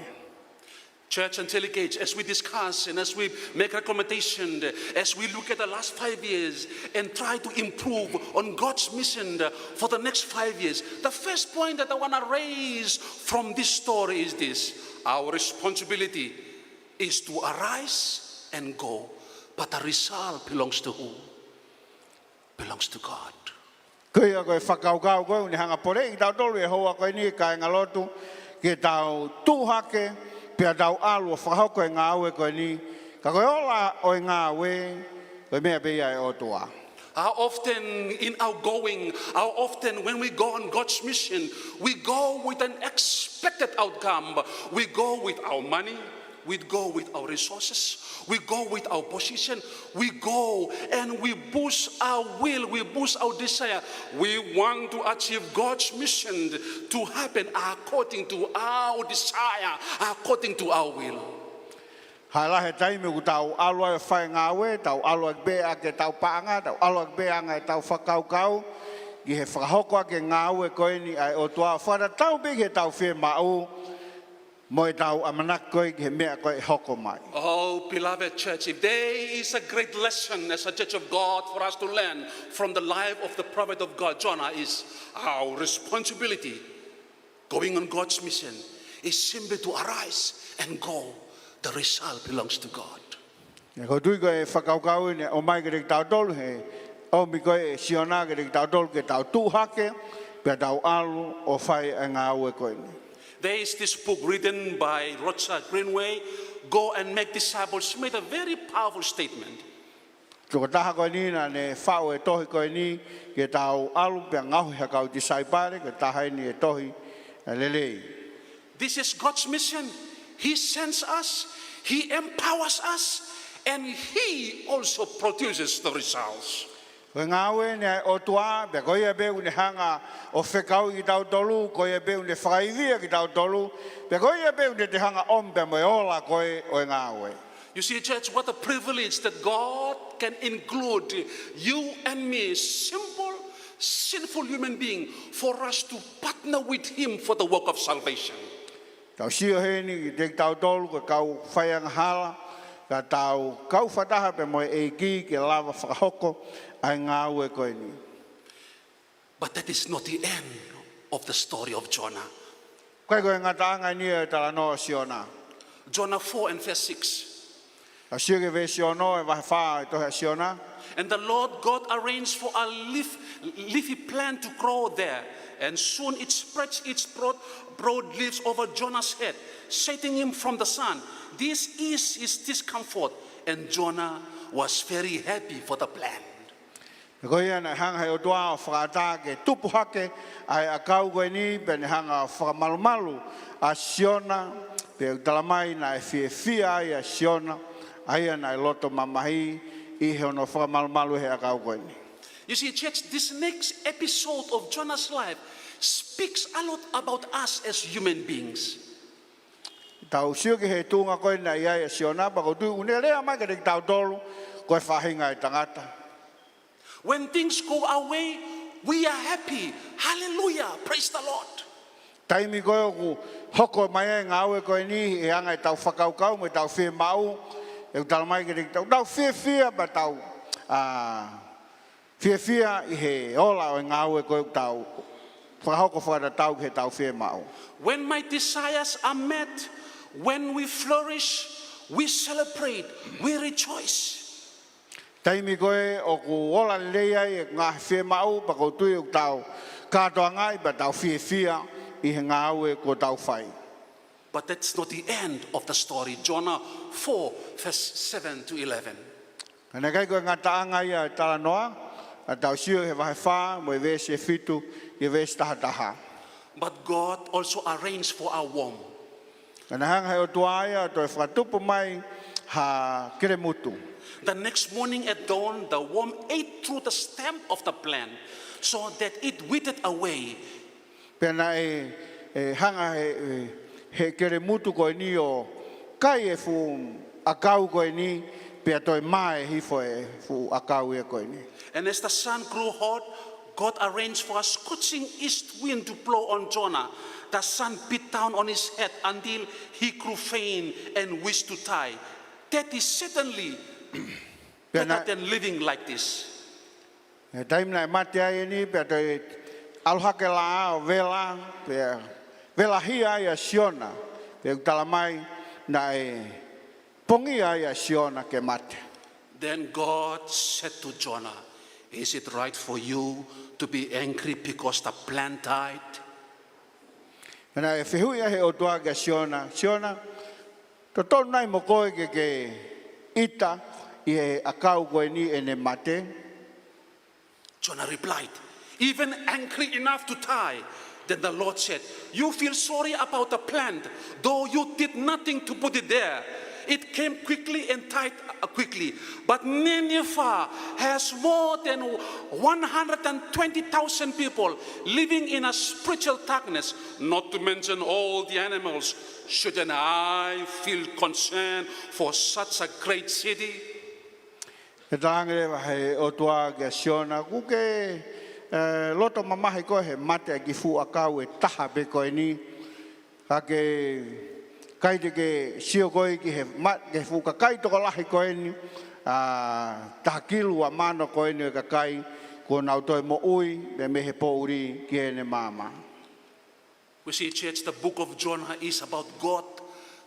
Church and delegates, as we discuss and as we make recommendation, as we look at the last five years and try to improve on God's mission for the next five years, the first point that I wanna raise from this story is this. Our responsibility is to arise and go, but the result belongs to who? Belongs to God. Ko ia ko e fakakaukau ko ē ʻoku ne hanga ʻo poleʻi kitautolu he houa ko eni, kāingalotu, ke tau tuʻu hake, pea tau ʻalu ʻo fakahoko e ngāue ko eni, ka ko e ola ʻo e ngāue, ko e meʻa pē ia ʻa e ʻOtua. How often in our going, how often when we go on God's mission, we go with an expected outcome. We go with our money, we go with our resources, we go with our position, we go and we push our will, we push our desire. We want to achieve God's mission to happen according to our desire, according to our will. Hala he taimi ʻoku tau ʻalu ai ʻo fai e ngāue, tau ʻalu ai pē ʻaki ʻetau paʻanga, tau ʻalu ai pē ʻaki ʻetau fakakaukau, ki he fakahoko ʻaki e ngāue ko eni ʻa e ʻOtua, fakatatau pē ki heʻetau fiemaʻu, mo ʻetau ʻamanaki ko ē ki he meʻa ko ē ʻe hoko mai. Oh, beloved church, if there is a great lesson as a church of God for us to learn from the life of the prophet of God, Jonah, is our responsibility going on God's mission is simply to arise and go. The result belongs to God. ʻIo, ʻoku ou tui ko e fakakaukau eni ʻoku ʻomai kiate kitautolu he ʻomi ko ē ʻe Siona kiate kitautolu ke tau tuʻu hake, pea tau ʻalu ʻo fai ʻa e ngāue ko eni. There is this book written by Roger Greenway, Go and Make Disciples, made a very powerful statement. Tokotaha ko eni naʻa ne faʻu e tohi ko eni ke tau ʻalu pea ngaohi ha kau tisaipale, ko e taha eni e tohi ʻa e lelei. This is God's mission. He sends us, He empowers us, and He also produces the results. Ko e ngāue eni ʻa e ʻOtua, pea ko ia pē ʻoku ne hanga ʻo fekauʻi kitautolu, ko ia pē ʻoku ne fakaivia kitautolu, pea ko ia pē ʻoku ne toe hanga ʻo ʻomi pea mo e ola ko ē ʻo e ngāue. You see, church, what a privilege that God can include you and me, simple, sinful human being, for us to partner with Him for the work of salvation. Tau sio heni kiate kitautolu ko e kau faiangahala, ka tau kau fakataha pea mo e ʻEiki ke lava fakahoko ʻa e ngāue ko eni. But that is not the end of the story of Jonah. ʻIkai ko e ngataʻanga eni ʻo e talanoa ʻo Siona. Jonah four and verse six. Tau sio ki he veesi ono ʻo e vahe fā ʻo e tohi ʻa Siona. And the Lord God arranged for a leaf, leafy plant to grow there, and soon it spread its broad, broad leaves over Jonah's head, shading him from the sun. This eased his discomfort, and Jonah was very happy for the plant. Ko ia naʻe hanga ʻe he ʻOtua ʻo fakaʻatā ke tupu hake ʻa e ʻakau ko eni, pea ne hanga ʻo fakamalumalu ʻa Siona, pea ʻoku talamai naʻe fiefia ai ʻa Siona, ʻa ia naʻe loto mamahi ʻi hono fakamalumalu ʻe he ʻakau ko eni. You see, church, this next episode of Jonah's life speaks a lot about us as human beings. Tau sio ki he tuʻunga ko ē naʻe ʻi ai ʻa Siona, pea ʻoku ou tui ʻoku ne lea mai kiate kitautolu ko e faʻahinga ʻo e tangata. When things go our way, we are happy. Hallelujah. Praise the Lord. Taimi ko ē ʻoku hoko mai ai e ngāue ko eni he anga ʻetau fakakaukau mo ʻetau fiemaʻu, ʻoku talamai kiate kitautolu, tau fiefia pea tau, ā, fiefia ʻi he ola ʻo e ngāue ko ē ʻoku tau fakahoko fakatatau ki heʻetau fiemaʻu. When my desires are met, when we flourish, we celebrate, we rejoice. Taimi ko ē ʻoku ola lelei ai e ngaahi fiemaʻu, pea ʻoku ou tui ʻoku tau kātoangaʻi pea tau fiefia ʻi he ngāue kuo tau fai. But that's not the end of the story. Jonah four, verse seven to eleven. Ka naʻe ʻikai ko e ngataʻanga ia ʻo e talanoa, ka tau sio he vahe fā mo e veesi ʻe fitu ki he veesi taha taha. But God also arranged for a worm. Ka naʻe hanga ʻe he ʻOtua ia ʻo toe fakatupu mai ha kelemutu. The next morning at dawn, the worm ate through the stem of the plant, so that it withered away. Pea naʻe, ē, hanga ʻe he, ʻe he kelemutu ko eni ʻo kai e fuʻu ʻakau ko eni, pea toe mae hifo e fuʻu ʻakau ia ko eni. And as the sun grew hot, God arranged for a scorching east wind to blow on Jonah. The sun beat down on his head until he grew faint and wished to die. Death is certainly Pea better naʻe, than living like this. he taimi naʻe mate ai eni, pea toe ʻalu hake e laʻā ʻo vela, pea velahia ai ʻa Siona, pea ʻoku talamai naʻe pongia ai ʻa Siona ke mate. Then God said to Jonah, "Is it right for you to be angry because the plant died?" Pea naʻe fehuʻi ʻe he ʻOtua kia Siona, Siona, totonu nai mo koe ke ke ʻita ʻi he ʻakau ko eni ʻene mate? Jonah replied, "Even angry enough to die." Then the Lord said, "You feel sorry about the plant, though you did nothing to put it there. It came quickly and died, uh, quickly. But Nineveh has more than one hundred and twenty thousand people living in a spiritual darkness, not to mention all the animals. Shouldn't I feel concern for such a great city?" Pea talaange leva ʻe he ʻOtua kia Siona, ʻoku ke, ē, loto mamahi koe he mate ʻa e kiʻi fuʻu ʻakau ʻe taha pē ko eni? Ka ke Kae te ke sio koe ki he ma-, ki he fuʻu kakai tokolahi ko eni, ʻa e taha kilu ua mano ko eni ʻo e kakai, kuo nau toe moʻui, mei, mei he poʻuli ki heʻene maama. We see, church, the book of Jonah is about God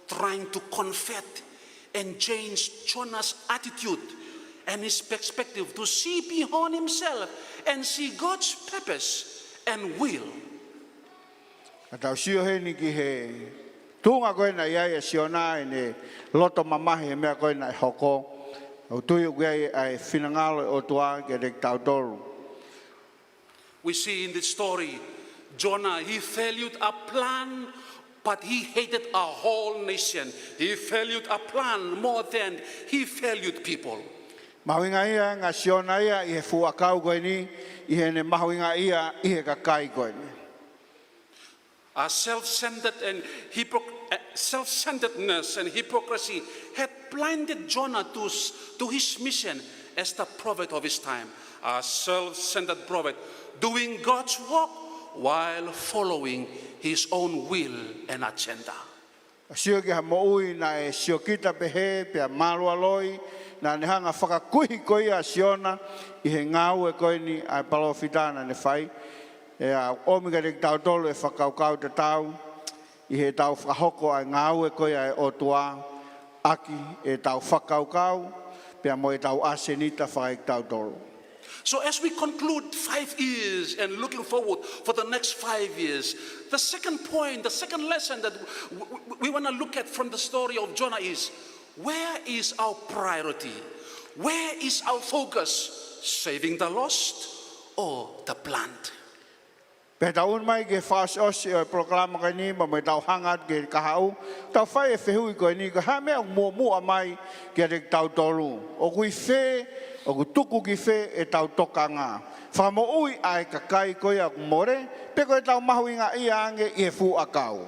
trying to convert and change Jonah's attitude and his perspective to see beyond himself and see God's purpose and will. Ka tau sio heni ki he tuʻunga ko ē naʻe ʻi ai ʻa Siona ʻi heʻene loto mamahi he meʻa ko ē naʻe hoko. ʻOku ou tui ʻoku ʻi ai ʻa e finangalo ʻo e ʻOtua kiate kitautolu. We see in this story, Jonah, he valued a plant, but he hated a whole nation. He valued a plant more than he valued people. Mahuʻinga ia ʻa Siona ia ʻi he fuʻu ʻakau ko eni, ʻi heʻene mahuʻinga ia ʻi he kakai ko eni. A self-centered and hypocr-, uh, self-centeredness and hypocrisy had blinded Jonah to s-, to his mission as the prophet of his time. A self-centered prophet doing God's work while following his own will and agenda. Sio ki ha moʻui naʻe siokita pehē, pea mālualoi, naʻa ne hanga fakakuihi ko ia ʻa Siona ʻi he ngāue ko eni ʻa e palōfita naʻa ne fai. ʻE ʻomi kiate kitautolu e fakakaukau tatau, ʻi heʻetau fakahoko ʻa e ngāue ko ia ʻa e ʻOtua, ʻaki ʻetau fakakaukau, pea mo ʻetau ʻasenita fakaekitautolu. So as we conclude five years and looking forward for the next five years, the second point, the second lesson that w-, w-, we wanna look at from the story of Jonah is, where is our priority? Where is our focus? Saving the lost or the plant? Pea tau ʻunu mai ki he fakaʻosiʻosi ʻo e polokalama ko eni, mo ʻetau hanga atu ki he kahaʻu, tau fai e fehuʻi ko eni, ko e hā e meʻa ʻoku muʻomuʻa mai kiate kitautolu? ʻOku ʻi fē, ʻoku tuku ki fē ʻetau tokanga? Fakamoʻui ʻa e kakai ko ia ʻoku mole, pe ko ʻetau mahuʻingaʻia ange ʻi he fuʻu ʻakau?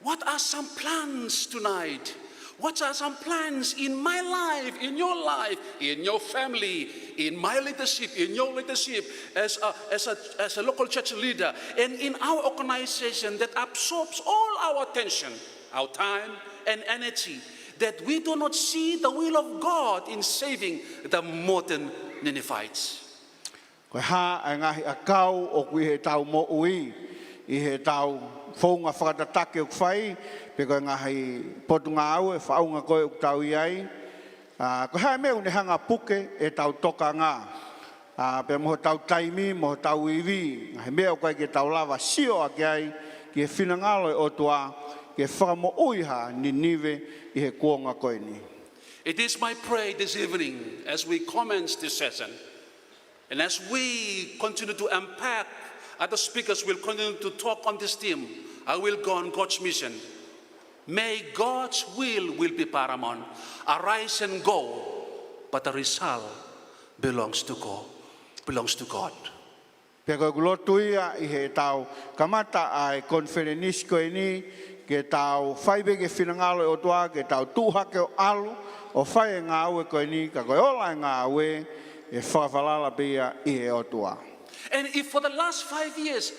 What are some plans tonight? What are some plans in my life, in your life, in your family, in my leadership, in your leadership, as a, as a, as a local church leader, and in our organization that absorbs all our attention, our time, and energy, that we do not see the will of God in saving the modern Ninevites? Ko e hā ʻa e ngaahi ʻakau ʻoku ʻi heʻetau moʻui, ʻi heʻetau founga fakatataki ʻoku fai, pe ko e ngaahi potungāue, faʻunga ko ē ʻoku tau ʻi ai? ʻA, ko e hā e meʻa ʻoku ne hanga puke ʻetau tokanga, ʻa, pea mo hotau taimi, mo hotau ivi, ngaahi meʻa ʻoku ʻikai ke tau lava sio ʻaki ai ki he finangalo ʻo e ʻOtua, ke fakamoʻui ha Ninive ʻi he kuonga ko eni? It is my prayer this evening, as we commence this session, and as we continue to unpack, other speakers will continue to talk on this theme, I will go on God's mission. May God's will, will be paramount. Arise and go, but the result belongs to God, belongs to God. Pea ko ʻeku lotu ia ʻi heʻetau kamata ʻa e konifelenisi ko eni, ke tau fai pē ki he finangalo ʻo e ʻOtua, ke tau tuʻu hake ʻo ʻalu, ʻo fai e ngāue ko eni, ka ko e ola e ngāue, ʻe fakafalala pē ia ʻi he ʻOtua. And if for the last five years,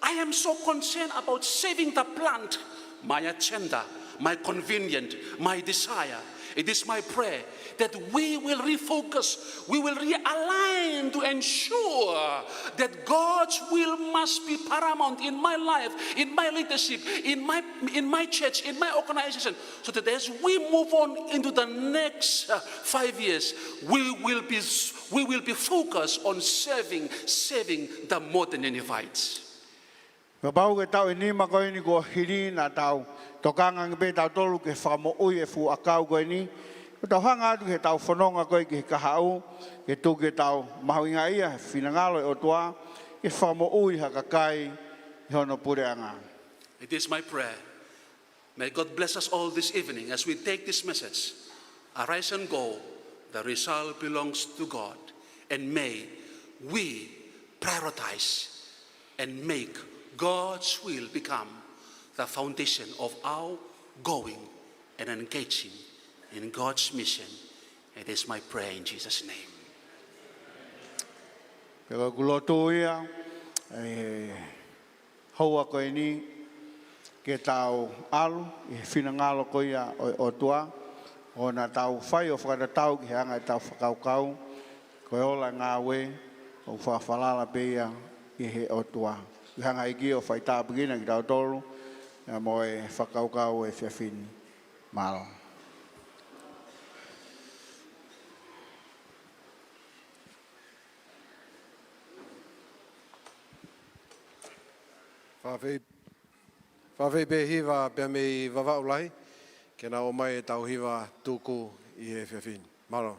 I am so concerned about saving the plant, my agenda, my convenience, my desire, it is my prayer that we will refocus, we will realign to ensure that God's will must be paramount in my life, in my leadership, in my, in my church, in my organization, so that as we move on into the next, uh, five years, we will be, we will be focused on serving, serving the modern Ninevites. Kapau ko e taʻu ʻe nima ko eni kuo hili naʻa tau tokanga ange pē tautolu ke fakamoʻui e fuʻu ʻakau ko eni, ko ʻetau hanga atu ki heʻetau fononga ko ē ki he kahaʻu, ke tuku ke tau mahuʻingaʻia he finangalo ʻo e ʻOtua, ke fakamoʻui ha kakai ʻi hono puleʻanga. It is my prayer. May God bless us all this evening as we take this message. Arise and go. The result belongs to God. And may we prioritize and make God's will become the foundation of our going and engaging in God's mission. It is my prayer in Jesus' name. Pea ko ʻeku lotu ia, ʻi he houa ko eni, ke tau ʻalu ʻi he finangalo ko ia ʻo e ʻOtua, ʻo na tau fai ʻo fakatatau ki he anga ʻetau fakakaukau, ko e ola e ngāue, ʻoku fakafalala pē ia ʻi he ʻOtua. ʻI he anga ia ʻoku fai tāpuekina kitautolu, ia mo e fakakaukau ʻo e efiafi ni. Mālō. Faʻa fai, faʻa fai pē hiva pea mei Vavaʻu Lahi, ke na ō mai ʻetau hiva tuku ʻi he efiafi ni. Mālō.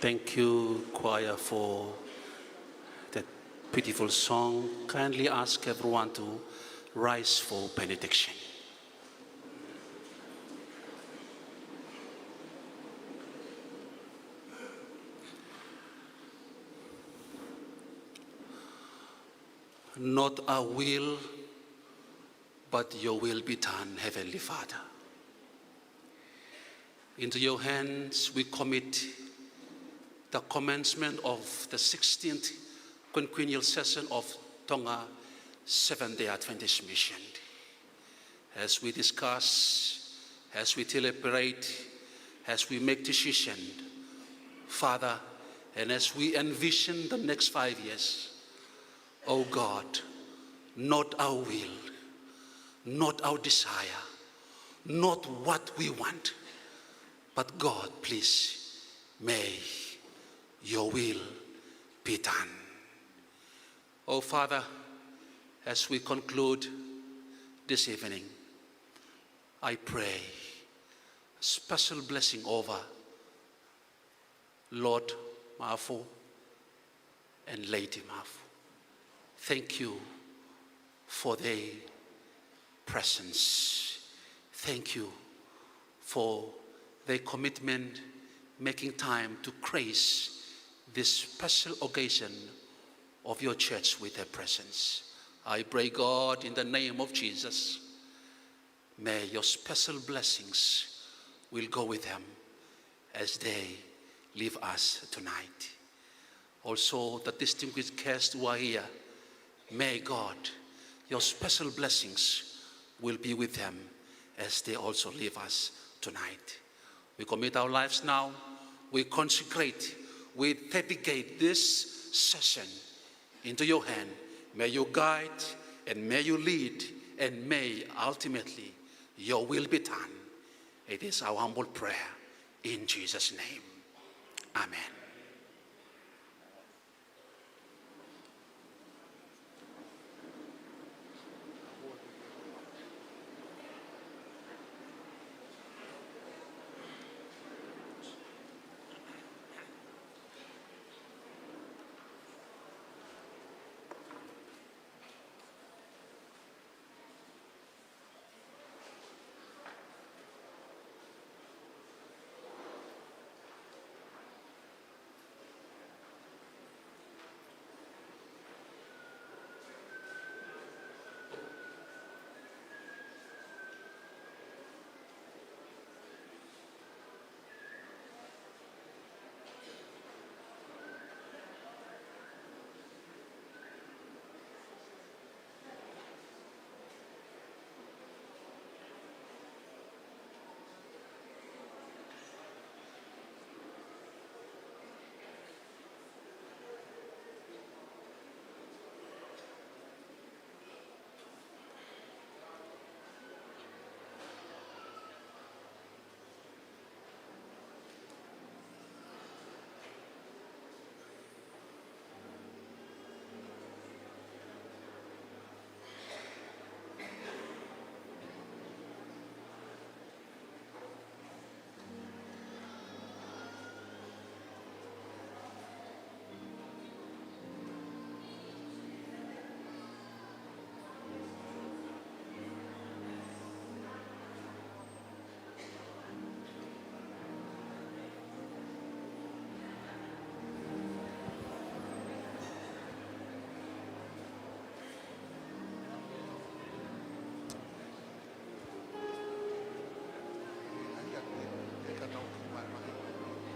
Thank you, choir, for that beautiful song. Kindly ask everyone to rise for benediction. Not our will, but your will be done, Heavenly Father. Into your hands we commit the commencement of the sixteenth quinquennial session of Tonga Seventh-day Adventist Mission. As we discuss, as we deliberate, as we make decision, Father, and as we envision the next five years, oh God, not our will, not our desire, not what we want, but God, please, may your will be done. Oh Father, as we conclude this evening, I pray a special blessing over Lord Mafu and Lady Mafu. Thank you for their presence. Thank you for their commitment, making time to grace this special occasion of your church with their presence. I pray, God, in the name of Jesus, may your special blessings will go with them as they leave us tonight. Also, the distinguished guests who are here, may God, your special blessings will be with them as they also leave us tonight. We commit our lives now. We consecrate, we dedicate this session into your hand. May you guide and may you lead and may ultimately your will be done. It is our humble prayer in Jesus' name. Amen.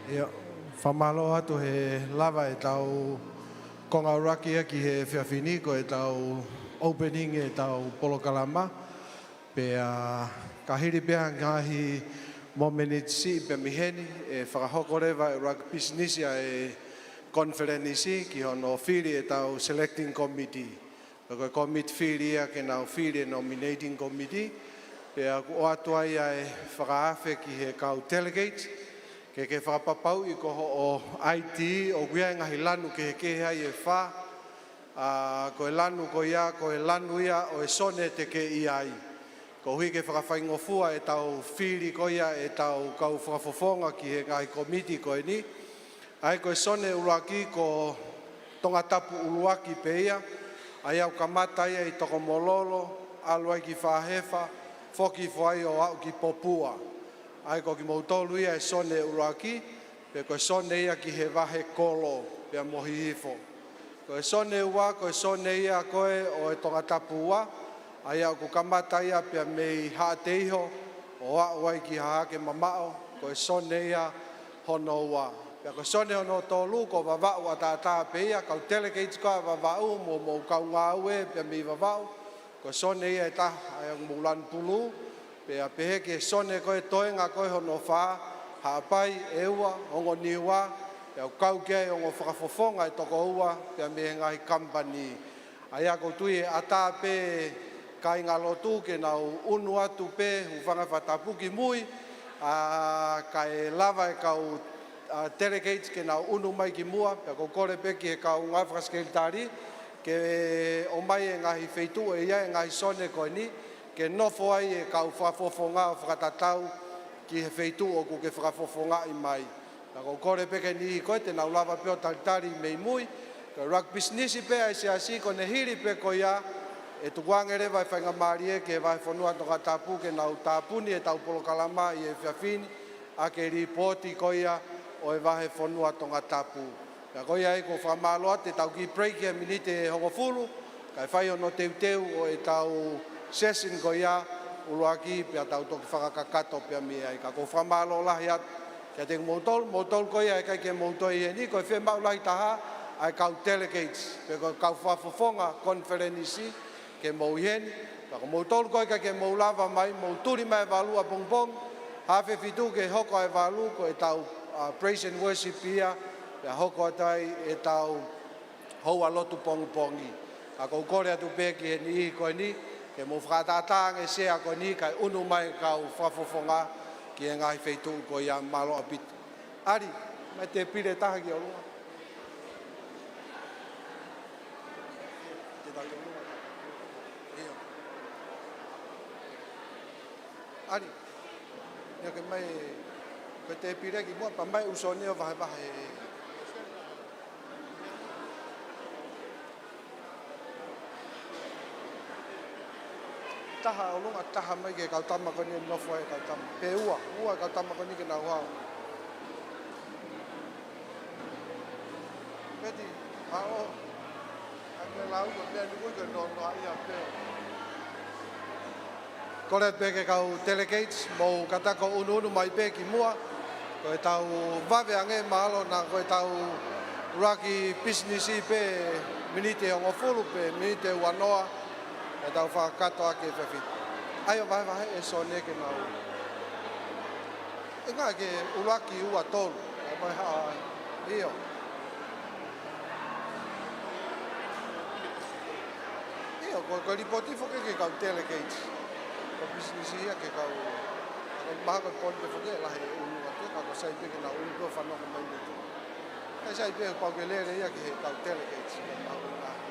ʻIo, fakamālō atu he lava ʻetau konga ʻuluaki ia ki he efiafi ni, ko ʻetau opening ʻetau polokalama. Pea ka hili pē ha ngaahi momeniti siʻi pē mei heni, ʻe fakahoko leva e ʻuluaki pisinisi ʻa e konifelenisi ki hono fili ʻetau selecting committee. Pea ko e kōmiti fili ia ke nau fili e nominating committee. Pea ʻoku ʻoatu ai ʻa e fakaafe ki he kau delegate, ke ke fakapapauʻi ko hoʻo I D ʻoku ʻi ai e ngaahi lanu kehekehe ai ʻe fā. ʻA, ko e lanu ko ia, ko e lanu ia ʻo e sone te ke ʻi ai. Koeʻuhi ke fakafaingofua ʻetau fili ko ia ʻetau kau fakafofonga ki he ngaahi kōmiti ko eni. ʻA ia ko e sone ʻuluaki ko Tongatapu ʻuluaki pē ia, ʻa ia ʻoku kamata ia ʻi Tokomololo, ʻalu ai ki Fāhefa, foki hifo ai ʻo aʻu ki Popua. ʻA ia ko kimoutolu ia e sone ʻuluaki, pea ko e sone ia ki he vahe Kolo, pea mo Hihifo. Ko e sone ua, ko e sone ia ko ē ʻo e Tongatapu ua, ʻa ia ʻoku kamata ia pea mei Haʻateiho, ʻo aʻu ai ki Hahake Mamaʻo, Ko e Sone ia hono ua. Pea ko e Sone hono tolu, ko Vavaʻu ʻataʻatā pē ia, kau delegates ko ia ʻa Vavaʻu, mo, mo e kau ngāue pea mei Vavaʻu. Ko e Sone ia ʻe taha, ʻa ia ʻoku mou lanu pulu. Pea pehē ki he Sone ko e toenga ko e hono fā, Haʻapai ʻe ua, ongo Niua, pea ʻoku kau ki ai ongo fakafofonga ʻe toko ua, pea mei he ngaahi kamupani. ʻA ia ʻoku ou tui ʻe ʻatā pē kāingalotu ke nau ʻunu atu pē, hūfanga he fakatapu ki mui, ʻa, kae lava e kau, ʻa, delegates ke nau ʻunu mai ki muʻa, pea ʻoku ou kole pē ki he kau ngāue fakasekelitali, ke ʻomai e ngaahi feituʻu ʻe ʻi ai e ngaahi Sone ko eni, ke nofo ai e kau fakafofonga ʻo fakatatau ki he feituʻu ʻoku ke fakafofongaʻi mai. Ka ʻoku ou kole pē ki he niʻihi ko ē te nau lava pē ʻo talitali mei mui. Ko e ʻuluaki pisinisi pē ʻa e Siasi ko ʻene hili pē ko ia, ʻe tukuange leva e faingamālie ki he vahefonua Tongatapu ke nau tāpuni ʻetau polokalama ʻi he efiafi ni, ʻaki e lipooti ko ia ʻo e vahefonua Tongatapu. Pea ko ia ai ʻoku ou fakamālō atu, te tau kiʻi break he miniti ʻe hongofulu, kae fai hono teuteu ʻo ʻetau session ko ia ʻuluaki, pea tau toki fakakakato pē mei ai. Ka ʻoku ou fakamālō lahi atu kiate kimoutolu, moutolu ko ia ʻe ʻikai ke mou toe ʻi heni, ko e fiemaʻu lahi taha ʻa e kau delegates, pe ko e kau fakafofonga konifelenisi, ke mou ʻi heni. Ka ko moutolu ko ē ʻikai ke mou lava mai, mou tuli mai ʻapongipongi, haafe fitu ke hoko ʻa e valu, ko ʻetau, ʻa, praise and worship ia, pea hoko atu ai ʻetau houa lotu pongipongi. Ka ʻoku ou kole atu pē ki he niʻihi ko eni, ke mou fakaʻataʻatā ange e sea ko eni, kae ʻunu mai e kau fakafofonga ki he ngaahi feituʻu ko ia. Mālō ʻaupito. ʻAli, mai tēpile ʻe taha ki ʻolunga. Te tau ki ʻolunga. ʻIo. ʻAli, ia ke mai, ko e tēpile ki muʻa, pea mai ʻū Sone ʻo vahevahe. Taha ʻolunga, taha mai ki he kau tama ko eni ʻoku nofo ai e kau tama. Pe ua, ua e kau tama ko eni ke nau hao. Peti, mālō. ʻAi ke lau ko e meʻa ni ko e nonoa ia pē. Kole pē ki he kau delegates, mou kātaki ʻunuʻunu mai pē ki muʻa. Ko ʻetau vave ange, mahalo naʻa ko ʻetau ʻuluaki pisinisi pē miniti ʻe hongofulu pe miniti ʻe uanoa, ʻetau fakakakato ʻaki e efiafi. ʻAi ʻo vahevahe e Sone ke nau. ʻIkai ke ʻuluaki, ua, tolu. ʻAi mai ha, ʻio. ʻIo, ko, ko e lipooti foki ki he kau delegates. Ko e pisinisi ia ki he kau, ko e mahalo ko e pongipongi foki ʻe lahi e ʻunu atu, ka ko e sai pē ke nau ʻunu pē ʻo fanongo mai mei tuʻa. ʻE sai pē pau ke lele ia ki he kau delegates, ko e mahalo.